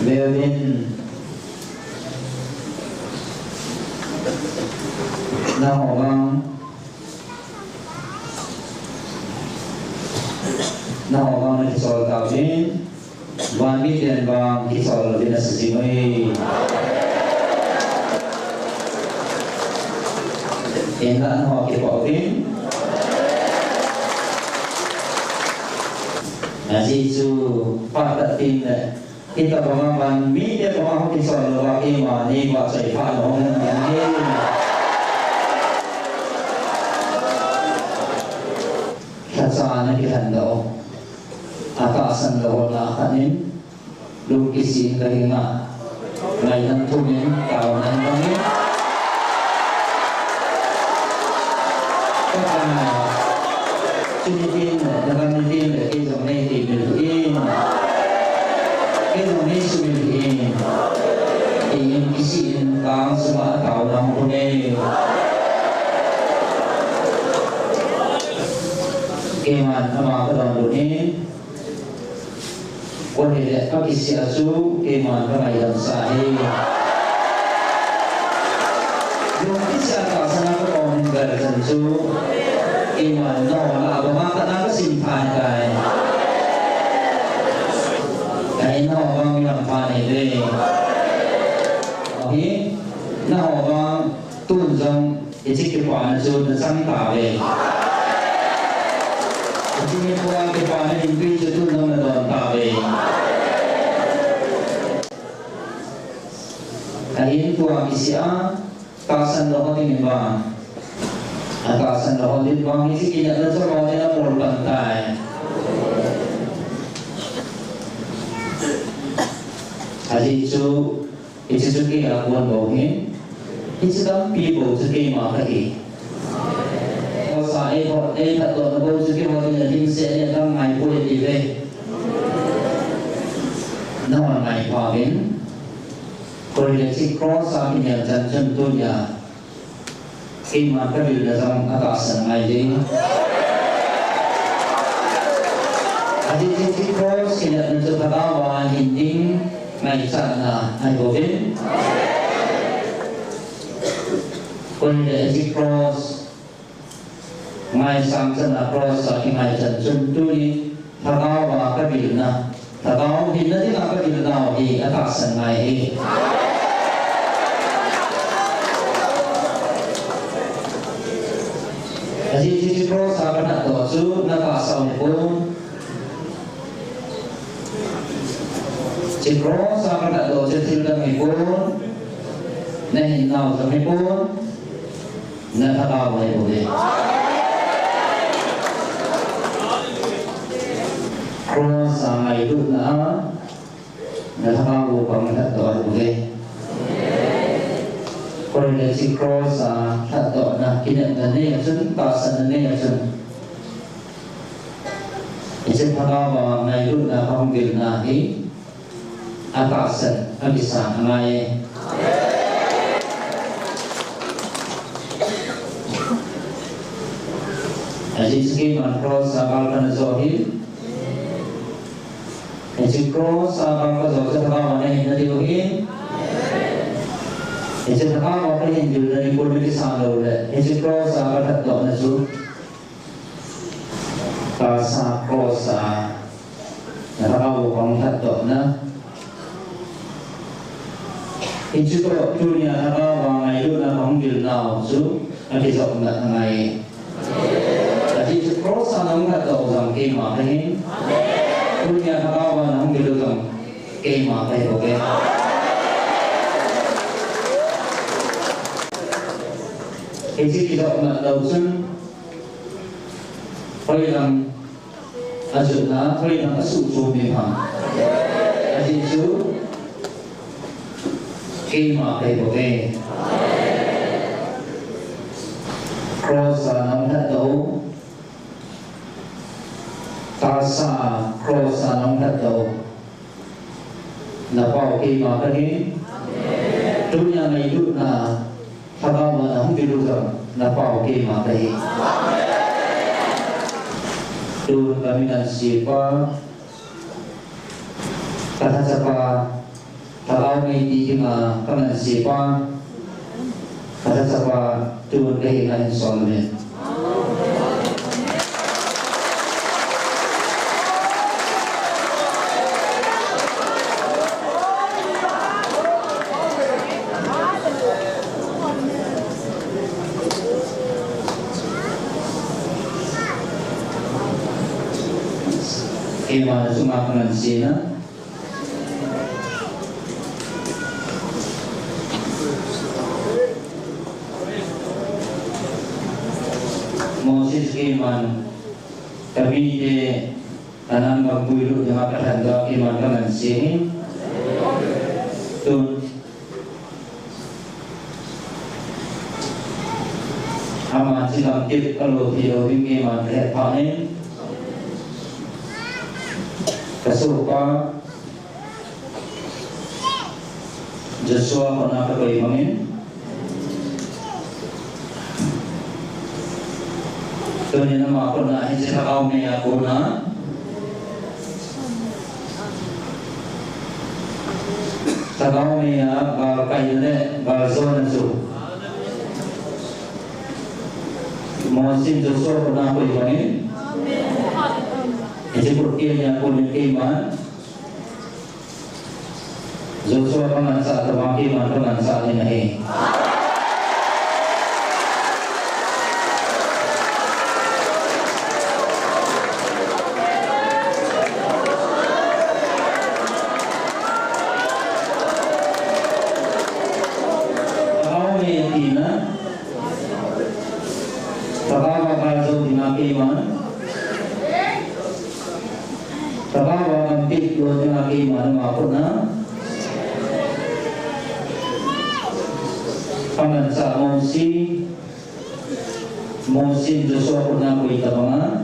Veuvin, nangho vang, nangho vang nakisol tauvin, van miten vang kisol louvin asijing uve. Hinla nangho kipah uvin. Ajeh chu phat tah tengle, hitobanga van mite banga hung kisol louva keima neivahchoi phat lou hung ding ahi. Lhacha nakilhen doh u, atahsan lou ho lah a khat in, lungkisi in kahinga, ngaidam thumin taona in bangin. Ka, chuni tengle, nagam ni tengle, kei jong neiti mil hih in, kei jong neisumil hih in, tin kisih in ka angsunga taona hung um e. Keiman ama kadonbut in, ahile akisih a chu keiman kangaidam sah ahi. Lungkisi a tahsan a katom in gal chan chu, keiman nangho lah a banga khat na kasim tha ahitai. Ahin nangho vang mi hampha neiuve. Ahi, nangho vang tun jong hiche kipana chu nachang tauve. Hiche nikhoa kipana lungtui chu tun jong nadon tauve. Ahin tua kisih a tahsan lou ho ding in vang, atahsan lou ho ding vang hiche kinepna chu lou ding a mol pan tai. Ajeh chu, hiche chu kei a kon bou ahin, hiche tampi bou chu keima kahi. Cross a eiphat, eiphatdohna bou chu keiho dinga dimset in adang ngaipoi atiuve. Nahon ngaipha uvin. Koi le hiche cross a kinel chan chun tunia keiman kavilna jong atahsan ngai ding. Ajeh chu hiche cross kinepna chu lhagao a hin ding ngaichatna ahibouvin. Koi le hiche cross ngaisang chan a cross a kingai chan chun tuni lhagao a kavilna, lhagao hinna dinga kavilnau hi atahsan ngai ahi. Ajeh chu hiche cross a kathat doh chu natahsa ahipon. Hiche cross a kathat doh chu thildang ahipon. Nahinnau jong ahipon. Nalhagao ahipoi. Cross a ngailutna a nalhagao bou pang lhatdoh ahipoi. Koile hiche cross a lhatdohna kinepna nei a chun, tahsanna nei a chun, hiche lhagao a ngailutna kahung vilna hi atahsan, akisan angai e. Ajeh chu keiman cross a gal kana jo ahin. Hiche cross a gal kajo chu lhagao a nahin na diu ahin. Hiche lhagao a kahin vilna nikho nakisan lou le hiche cross a kalhat dohna chu tahsa cross a nalhagao bou pang lhatdohna. Hiche toh tunia lhagao a ngailutna kahung vilnau chu akijopmat angai e. Ajeh chu cross a nahung lhatdoh u jong keima kahin. Tunia lhagao a nahung vil u jong keima kahi bouve. Hiche kijopmat lou chun hoilam ajotna, hoilam asuhchom ding ham? Ajeh chu keima kahi bouve. Cross a nahung lhatdoh u, tahsa cross a nahung lhatdoh u, napao keima kahi. Tunia ngailutna lhagao a nahung vil u jong napao keima kahi. Tun kamin ansepa, kalhachapa, lhagao nei ti dinga kamin ansepa, kalhachapa, tun kahin sol in. Keima chunga kamin anse na. Moses keiman, kamite, Kanan gam puilut dinga kalhan doh a keiman kaman se ahi. Tun. Ama chi gam tep kalo thei lou ding keiman kahet phat in. Kasohpa Joshua kona kakoi bangin. Tunin ama kona hiche lhagao mei a kona. Lhagao mei a gal kaina le gal jona chu. Mosi in Joshua kona koi bangin. Hiche kut kei nia konin keiman. Joshua kaman sah tobang keiman kaman sah ding ahi. Lhagao mei tina. Lhagao a gal jou dinga keiman. Lhagao a gam tep lou dinga keiman ama kona. Kaman sah Mosi. Mosi in Joshua kona koi tabanga.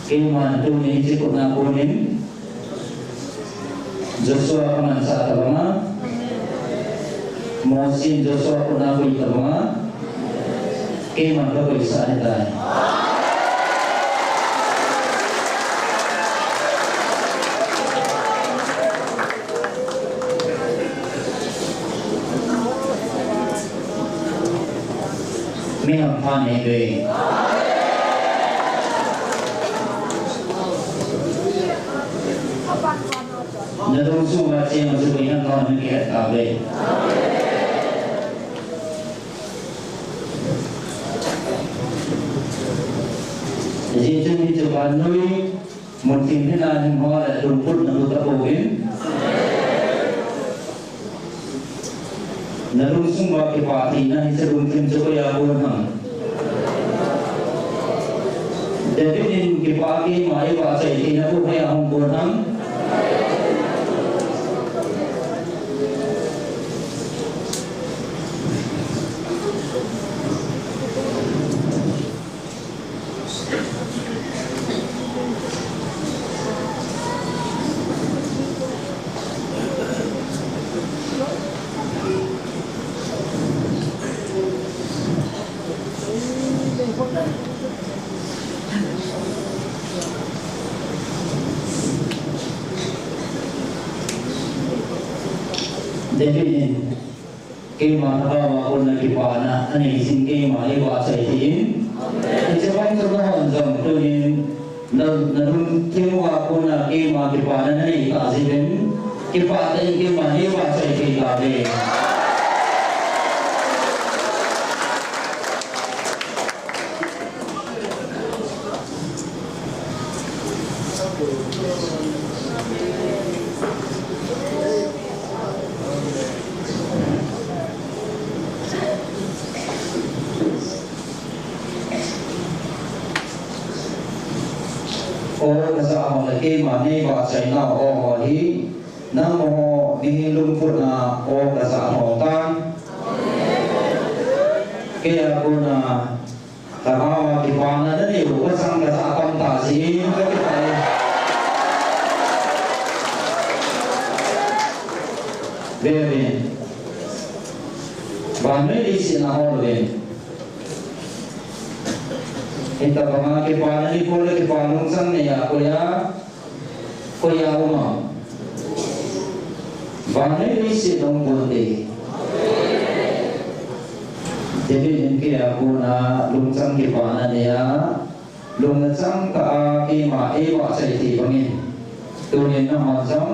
Keiman tuni hiche kona konin. Joshua kaman sah tabanga. Mosi in Joshua kona koi tabanga. Keiman kakoi sah ahitai. Mi hampha nei ve. Nadong sunga cheng chu koi ham, nang kihet tauve. Hijeh chun hiche vannoi mun theng hina hin ho le lungput na lut a pouvin. Na lungsung uva kipah theina hiche lungthim chu koi a kon ham? David in kipah a keima eivahchoi theina bou hoiya hung kon ham? David in keima lhagao a kona kipana anei jin, keima eivahchoi thei in. Hiche bang chu nahon jong tunin na, na lungthim uva kona keima kipana nanei tah jeh uvin, kipah tah in keima neivahchoi thei tauve. O kajah ho le keima neivahchoi nau o ho hi, nangho mihem lungput a o kajah ho tan. Kei a kona lhagao a kipana nanei u kasang kajah a tam tah jeh in kakipah e. Ve uvin. Vannoi leiset na hol uvin. Hitobanga kipana nikho le kipa lungchang neiya koi a, koi a um am? Vannoi leiset a um ponte. David in kei a kona lungchang kipana neiya, lungchang tah a keima eivahchoi thei bangin, tunin nahon jong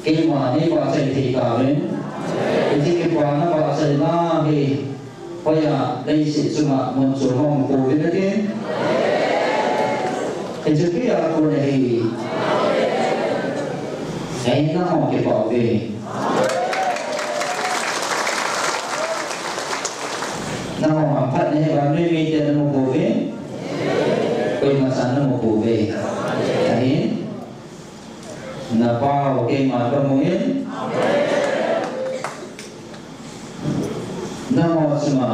keima neivahchoi thei tauvin. Hiche kipana vahchoina hi hoiya leiset chunga mun chom a um pouvin nate. Hiche kei a kon ahi. Ahin nangho kipah uve. Nangho hamphatna hi vannoi miten namu pouve. Koima chan namu pouve. Ahin napao keiman kamu in. Nangho chunga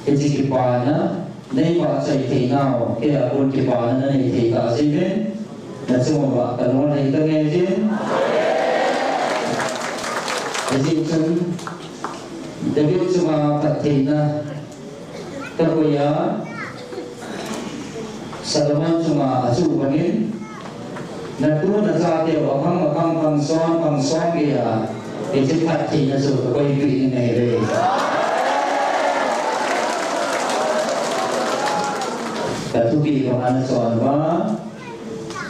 hiche kipana neivahchoi thei nau, kei a kon kipana nanei thei tah jeh uvin, nachung uva kalung alhai tange jin. Hijeh chun David chunga phattheina kakoi a, Solomon chunga achuh bangin, natu nachateu akhang akhang khang som khang som geiya, hiche phattheina chu kakoipeh ding ahive. Kathupeh banga nachon uva,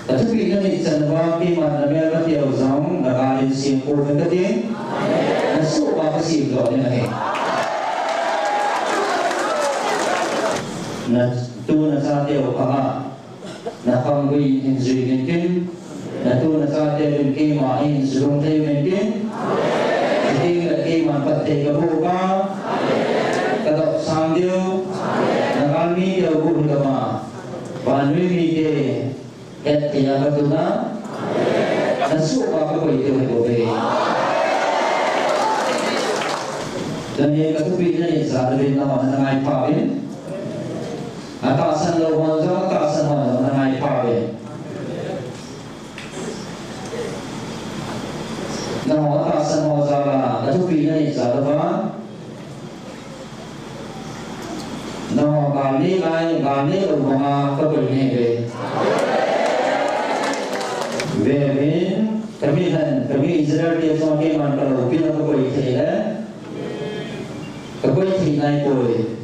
kathupeh nanit chan uva, keiman namel kateu jong nagal in sem pouve kati, nasoh uva kasem doh ding ahi. Natu nachateu khang a, nakhanggui in hin jui intin, natu nachateuvin keima hin sulung thei uvintin, chuteng le keiman phatthei kaboh uva, kadopsang diu, nagalmi teu bou hi kama, vannoi mite hetthei a katuna, nasoh uva kakoi diu ahibouve. Tuni kathupeh nanit jal uvin nahon nangaipha uvin. Atahsan lou hon jong, atahsan hon jong nangaipha uvin. Nangho atahsan ho jal a, athupeh nanit jal uva, nangho gal nei lai, gal nei lou banga kakoi nahiuve. Ve uvin, kami lhen, kami Israel te chunga keiman kaloupina kakoi thei le, kakoi thei naipoi.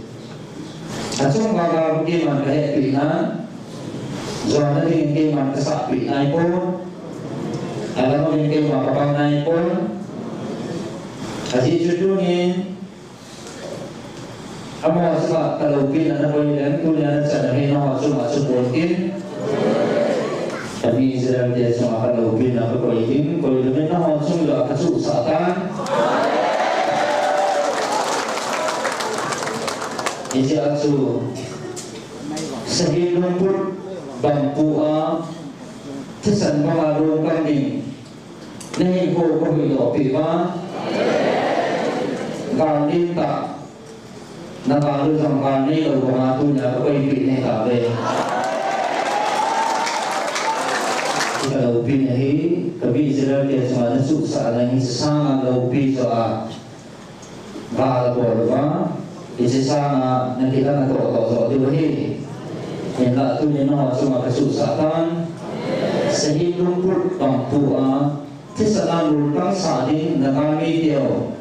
Achung uva gal keiman kahepeh nan, jona dingin keiman kasahpeh naipon, alang uvin keima kapang naipon. Ajeh chu tunin, amaho chunga kaloupina nakoi leng, tunia nachan ahi nangho chunga chu pon. Kami Israel te chunga kaloupina kakoi ding, koi ding in nangho chunga kachuhsah tan. Hiche a chu, sahi lungput bangpu a, thisan banga lungkam ding, nahinkho kahuhdoh peh uva, gal nintah, nagal u jong gal neilou banga tunia kakoipeh nahi tauve. Kaloupina hi, kami Israel te chunga nachuhsah na hi, sanga loupi joh a gal abol uva, hiche sanga nakilahna toh toh joh diu ahi. Hinla tunin nangho chunga kachuhsah tan. Sahi lungput bangpu a, thisan a lungkam sah ding nagal mite u,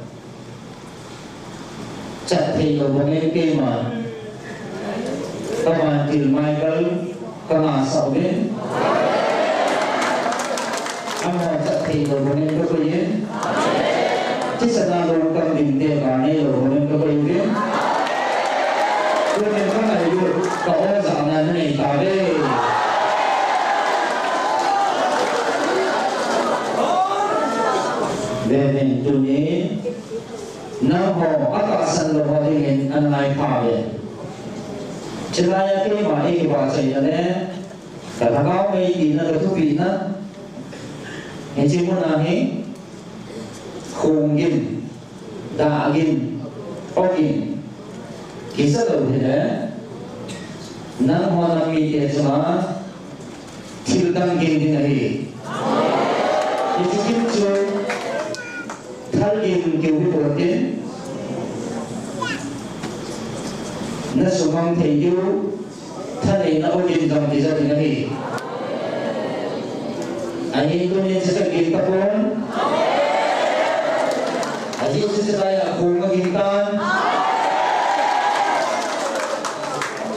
chat theilou bangin keiman kavantil Michael kangahsah uvin. Amaho chat theilou bangin kakoi in. Thisan a lungkam ding te gal neilou bangin kakoi uvin. Tunin kangailut ka-o jahna nanei tauve. Vevin tunin nangho atahsan lou ho dingin ana ngaipha uve. Chulaiya keima eikivahchoina le kalhagao mei tina kathupina, hiche muna hi khonggin, dahgin, ogin kisa lou hile, nangho nam mite chunga thil dang gin ding ahi. Hiche gin chu thal gin kiu hipouvin, nasumang thei diu, thaneina ogin jong kija ding ahi. Ahin tunin hiche gin tapon. Ajeh chu chulaiya khong agin tan.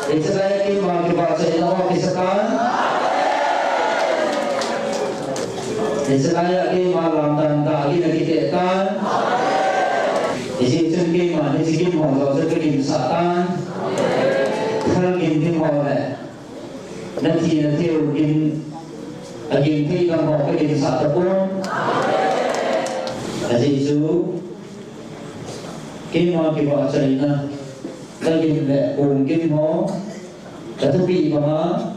Hiche laiya keima kivahchoina ho kisa tan. Hiche laiya keima lamdan dahgin akiteh tan. Hijeh chun keiman hiche gin ho joh chu kaginsah tan. Thal gin ding ho le nathi nathei u gin, agin thei dang ho kaginsah tapon. Ajeh chu keima kivahchoina, kagin le khonggin ho, kathupeh banga,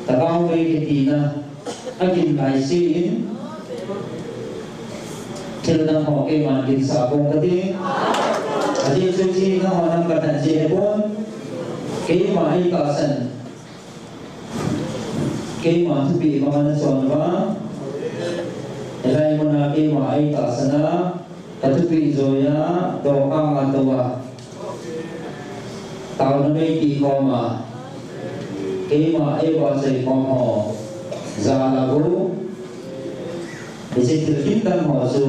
lhagao mei kitina agin laise in, thil dang ho keiman ginsah pong kate. Ajeh chu hiche nangho nam kathan jeh ahipon, keima eitahsan, keima thupeh banga nachon uva, hilai muna keima eitahsan a, kathupeh joiya, dokhanga touva, taona mei kikhoma, keima eivahchoi khom ho jala bou, hiche thil gin dang ho chu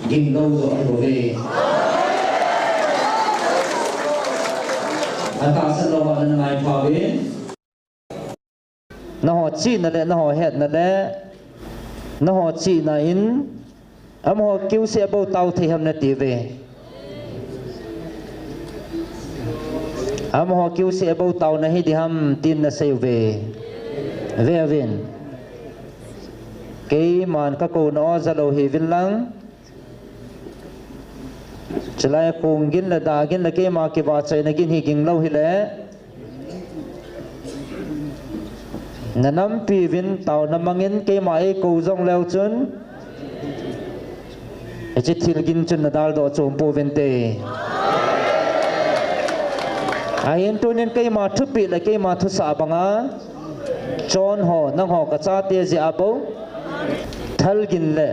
ginlou joh ahibouve. Atahsan lou ho nana ngaipha uvin. Nangho chihna le nangho hetna le nangho chihna in amaho kiuseh a bou tao thei ham natiuve. Amaho kiuseh a bou taona hiding ham tin nasei uve. Veuvin. Keiman kakouna o jalou hiuvin lang. Chulai khonggin le dahgin le keima kivahchoina gin hi ginlou hile, nanampiuvin taona mangin keima eikou jongleu chun, hiche thil gin chun nadaldoh chom pouvinte. Ahin tunin keima thupeh le keima thusah banga, chonho, nangho kachate jeh a bou, thal gin le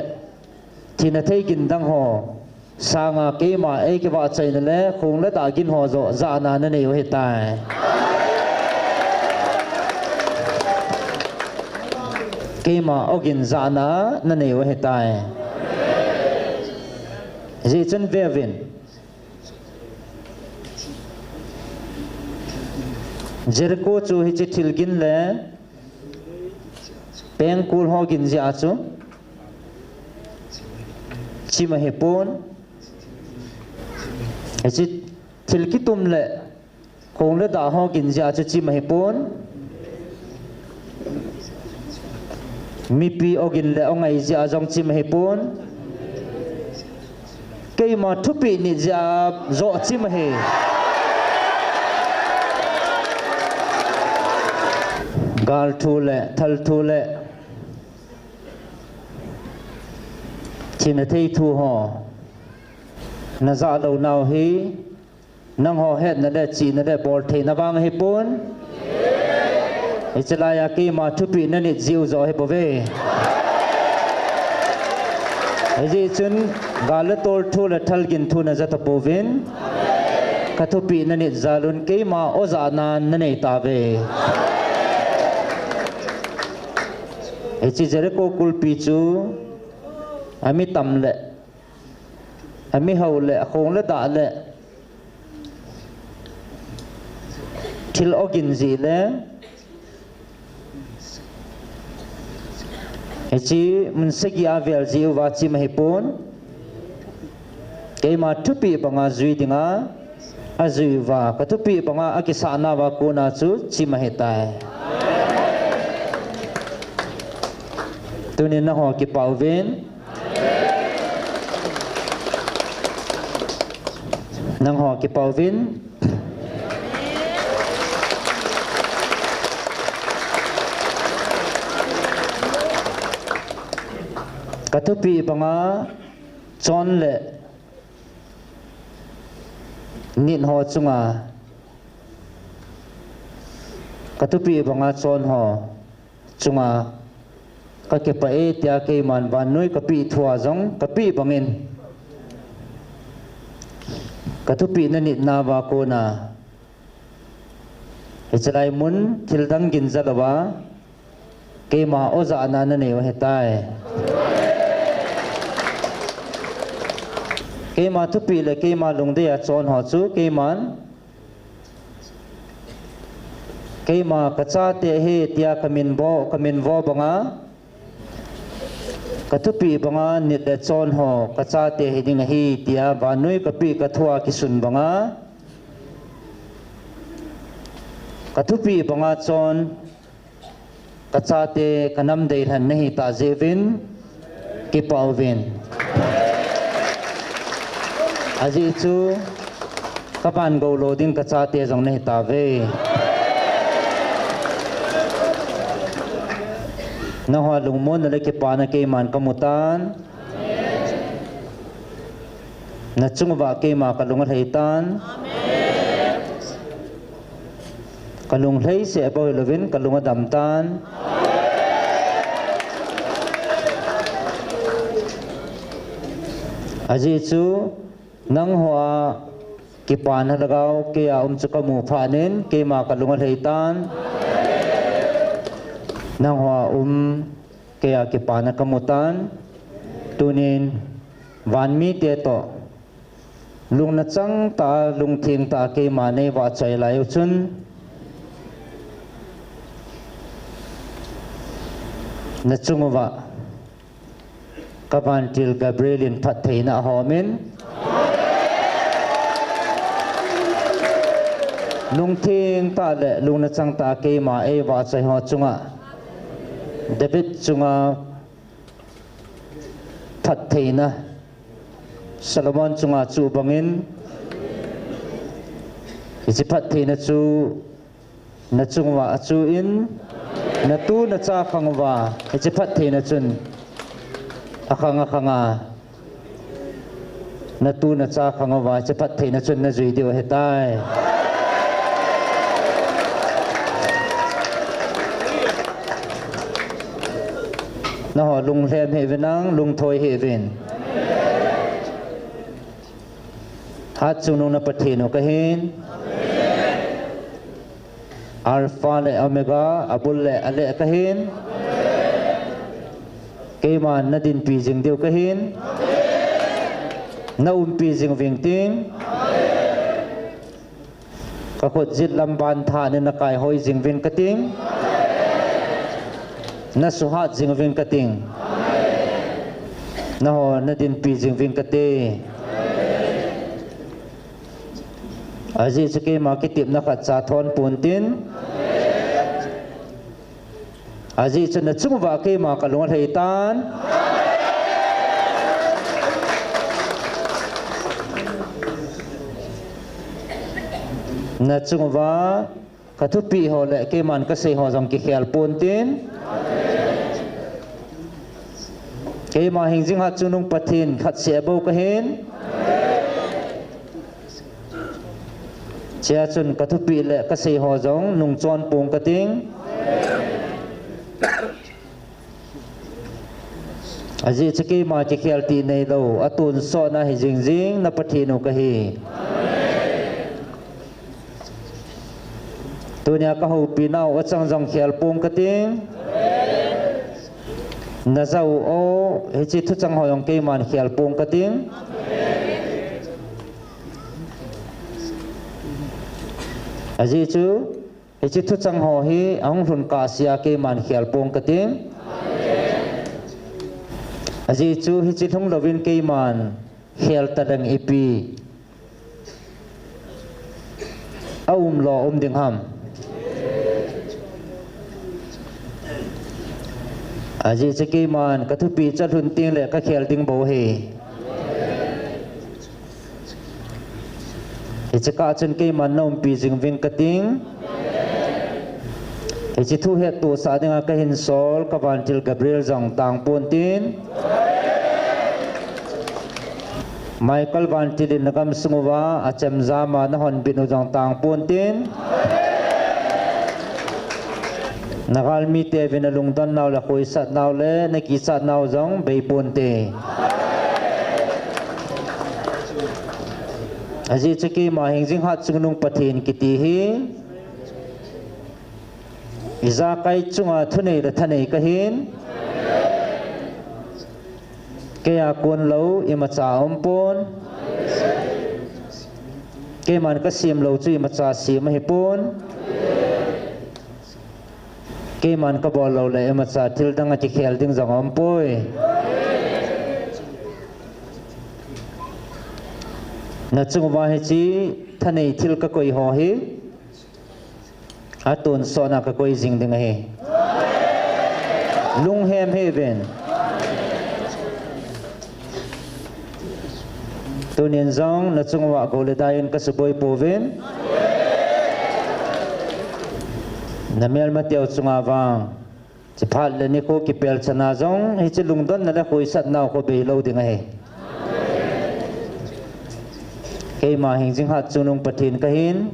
thina thei gin dang ho sanga keima eikivahchoina le khong le dah gin ho joh jahna nanei u ahitai. Keima ogin jahna nanei u ahitai. Hijeh chun veuvin. Jericho chu hiche thil gin le pengkul ho gin jeh a chu chim ahipon. Hiche thil kitum le Khong le dah ho gin jeh a chu chim ahipon. Mipi ogin le ongai jeh a jong chim ahipon. Keima thupeh nit jeh a joh chim ahi. Gal thu le, thal thu le, thina thei thu ho najah lou nau hi, nangho hetna le chihna le boltheina vang ahipon. Hiche laiya keima thupeh nanit jiu joh ahibouve. Hijeh chun gal le tol thu le thal gin thu naja tapouvin. Kathupeh nanit jal un keima ojahna nanei tauve. Hiche Jericho kulpi chu ami tam le, ami hao le, akhong le dah le, thil ogin jeh le, hiche mun sagi a vel jeh uva chim ahipon. Keima thupeh banga jui dinga ajui uva, kathupeh banga akisah nauva kona chu chim ahitai. Tunin nangho kipah uvin. Nangho kipah uvin. Kathupeh banga chon le nit ho chunga, kathupeh banga chon ho chunga kakipah e tia keiman vannoi kapeh thua jong kapeh bangin, kathupeh nanit nauva kona hiche lai mun thil dang gin jalouva keima ojahna nanei u ahitai. Keima thupeh le keima lungdei a chon ho chu keiman, keima kachate ahi tia kamin vo, kamin vo banga, kathupeh banga nit le chon ho kachate hiding ahi tia vannoi kapeh kathua kisun banga, kathupeh banga chon kachate kanam deilhen nahitah jeh uvin kipah uvin. Ajeh chu kavan gou lou ding kachate jong nahitauve. Nangho lungmonna le kipana keiman kamutan. Nachunguva keima kalung alheitan. Kalung lheiseh bou hilouvin kalung adamtan. Ajeh chu nanghoa kipana lhagao keia um chu kamu phatnin keima kalung alheitan. Nanghoa um keia kipana kamutan. Tunin vanmite toh lungna changtah a, lungthengtah a keima neivahchoi lai uchun, nachunguva kavantil Gabriel in phattheina ahomin, lungthengtah le lungna changtah a keima eivahchoi ho chunga David chunga phattheina, Solomon chunga chuh bangin, hiche phattheina chu nachunguva achuh in, natu nacha khang uva hiche phattheina chun akhang akhanga, natu nacha khang uva hiche phattheina chun najui diu ahitai. Nangho lunglhem hih uvin, lungthoi hih uvin. Hatchungnung na Pathen u kahin. Alpha le Omega, abul le aleh kahin. Keiman nadinpi jing diu kahin. Naumpi jing uving ting. Kakhut jet lam ban thanin nakaihoi jing uvin kating. Nasuhat jing uvin kating. Nangho nadinpi jing uvin kate. Ajeh chu keima kitepna khat cha thon pontin. Ajeh chu nachung uva keima kalung alhai tan. Nachung uva kathupeh ho le keiman kasei ho jong kikhel pontin. Keima hingjing hatchungnung Pathen khat seh bou kahin. Chea chun kathupeh le kasei ho jong nungchon pong kating. Ajeh chu keima kikhel ti neilou, atonsotna hijing jing na Pathen u kahi. Tunia kahoupi nau achang jong khel pong kating. Najah u o, hiche thuchang ho jong keiman khel pong kating. Ajeh chu, hiche thuchang ho hi ahung lhun kahsea keiman khel pong kating. Ajeh chu, hiche lhung louvin keiman khel taleng ipi aumlou um ding ham. Ajeh chu keiman kathupeh chu alhun tengle kakhel ding bou ahi. Hiche kah chun keiman naumpi jing uving kating. Hiche thu hettohsah dinga kahinsol kavantil Gabriel jong tang pontin. Michael vantil in nagamsung uva achemjama nahonbit u jong tang pontin. Nagalmite uvin nalungdon nau le khoisat nau le nakichat nau jong bei ponte. Ajeh chu keima hingjing hatchungnung Pathen kiti hi ijakai chunga thunei le thanei kahin. Keia konlou imacha aumpon. Keiman kasemlou chu imacha sem ahipon. Keiman kabollou le imacha thildang akikhel ding jong aumpoi. Nachung uva hiche thanei thil kakoi ho hi atonsotna kakoi jing ding ahi. Lunghem hih uvin. Tunin jong nachung uva gou le dai in kasuboi pouvin. Namelmateu chunga vang hiche phat le nikho kipelchana jong hiche lungdonna le khoisatnau khu beilou ding ahi. Keima hingjing hatchungnung Pathen kahin.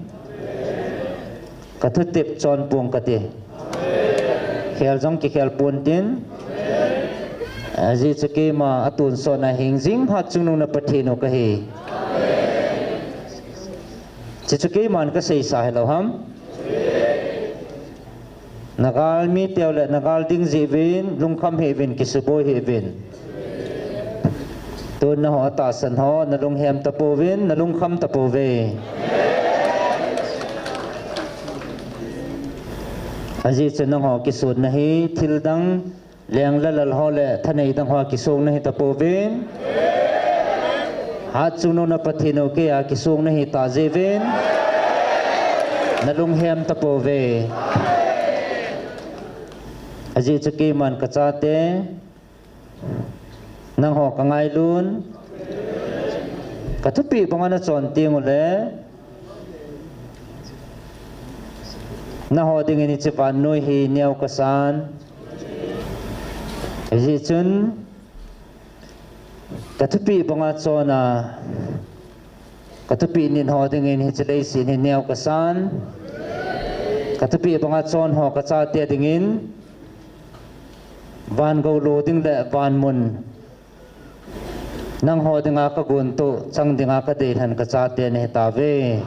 Kathutep chon pong kati. Khel jong kikhel pontin. Ajeh chu keima atonsotna hingjing hatchungnung na Pathen u kahi. Hiche chu keiman kaseisa hilou ham. Nagalmiteu le nagal ding jeh uvin lungkham hih uvin, kisuboi hih uvin. Tun nangho atahsan ho nalunghem tapouvin, nalungkham tapouve. Ajeh chu nangho kisonna hi thildang leng le lal ho le thanei dang hoa kisong nahi tapouvin. Hatchungnung na Pathen u keia kisong nahitah jeh uvin nalunghem tapouve. Ajeh chu keiman kachate nangho kangailun, kathupeh banga nachon tengule nangho dingin hiche vannoi hi neo kasan. Hijeh chun kathupeh banga chona kathupeh nit ho dingin hiche leiset hi neo kasan. Kathupeh banga chon ho kachate dingin van gou lo ding le van mun nangho dinga kagontoh chang dinga kadeilhen kachate nahitauve.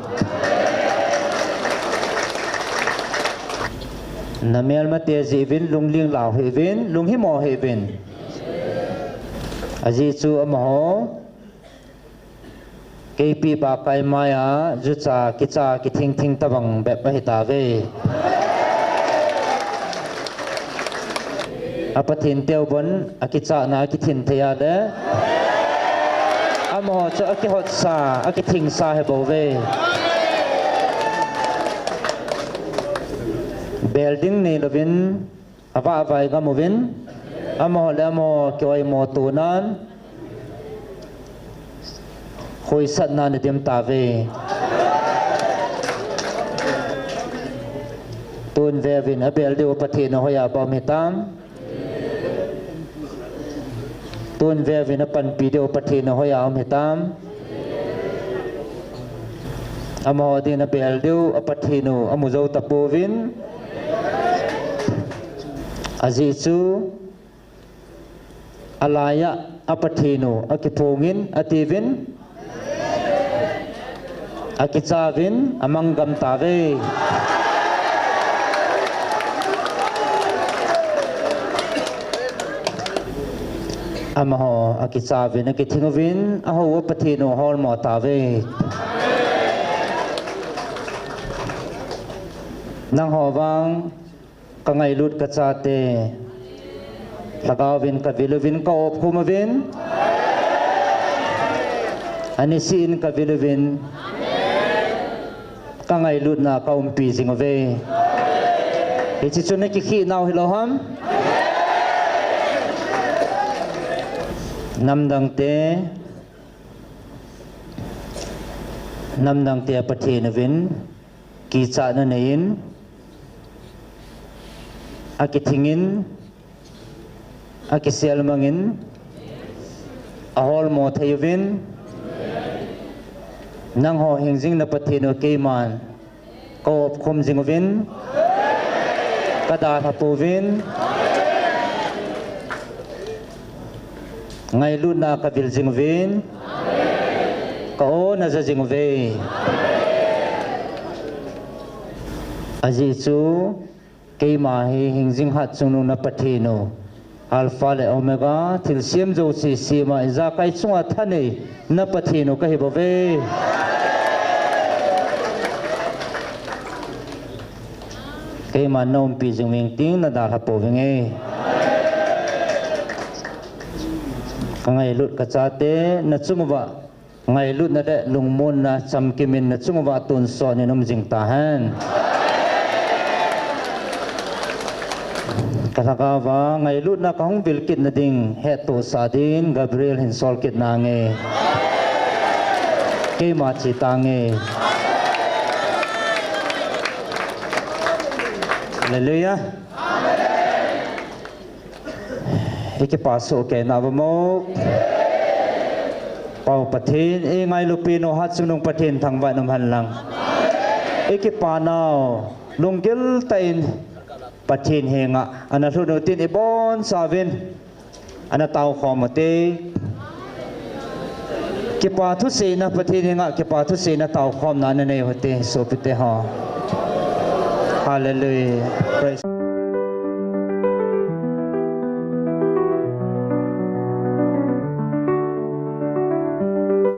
Namelmate jeh uvin lungling lau hih uvin, lunghimo hih uvin. Ajeh chu amaho keipi bakai maiya jucha kicha kithing thing tobang bep ahitauve. A Pathen teu bon akichana akithin thei a le amaho chu akihotsa akithingsa hibouve. Bel ding neilouvin, avah vai gam uvin, amaho le amaho kioimo tonan, hoisatna nadim tauve. Tun veuvin abel diu Pathen u hoiya bou um hitam. Tun veuvin apanpi diu Pathen u hoiya um hitam. Amaho din abel diu a Pathen u amu jou tapouvin. Ajeh chu alaiya a Pathen u akiphongin atiuvin. Akichauvin amang gam tauve. Amaho akichauvin akithing uvin, ahou a Pathen u holmo tauve. Nangho vang kangailut kachate, lhagaovin kavil uvin kaopkhum uvin, anisih in kavil uvin, kangailutna kaumpi jing uve. Hiche chu nakikhih nau hilou ham? Namdangte, namdangte a Pathen uvin kichatna neiyin, akithingin, akiselmangin, aholmo thei uvin, nangho hingjing na Pathen u keiman kaopkhum jing uvin, kadalha pouvin, ngailutna kavil jing uvin, ka-o naja jing uve. Ajeh chu keima hi hingjing hatchungnung na Pathen u, Alpha le Omega, thilsem jouse sema ijakai chunga thanei na Pathen u kahibouve. Keiman naumpi jing uving tin nadalha pouvinge. Kangailut kachate, nachung uva ngailutna le lungmonna chamkimin nachung uva tonsot in um jing tahen. Kalhagaova ngailutna kahung vil kitna ding hettohsah din Gabriel hin sol kit nange. Keima che tange. Hallelujah. Ikipa sohkei nauvam? Pau Pathen, ingailupi nu hatchungnung Pathen thangvah in umhen lang. Ikipa nau lunggil tah in Pathen henga ana lhut u tin ibonchauvin ana taokhom ute. Kipa thuseina, Pathen henga kipa thuseina taokhomna ana nei ute, sopite ho. Hallelujah. Praise.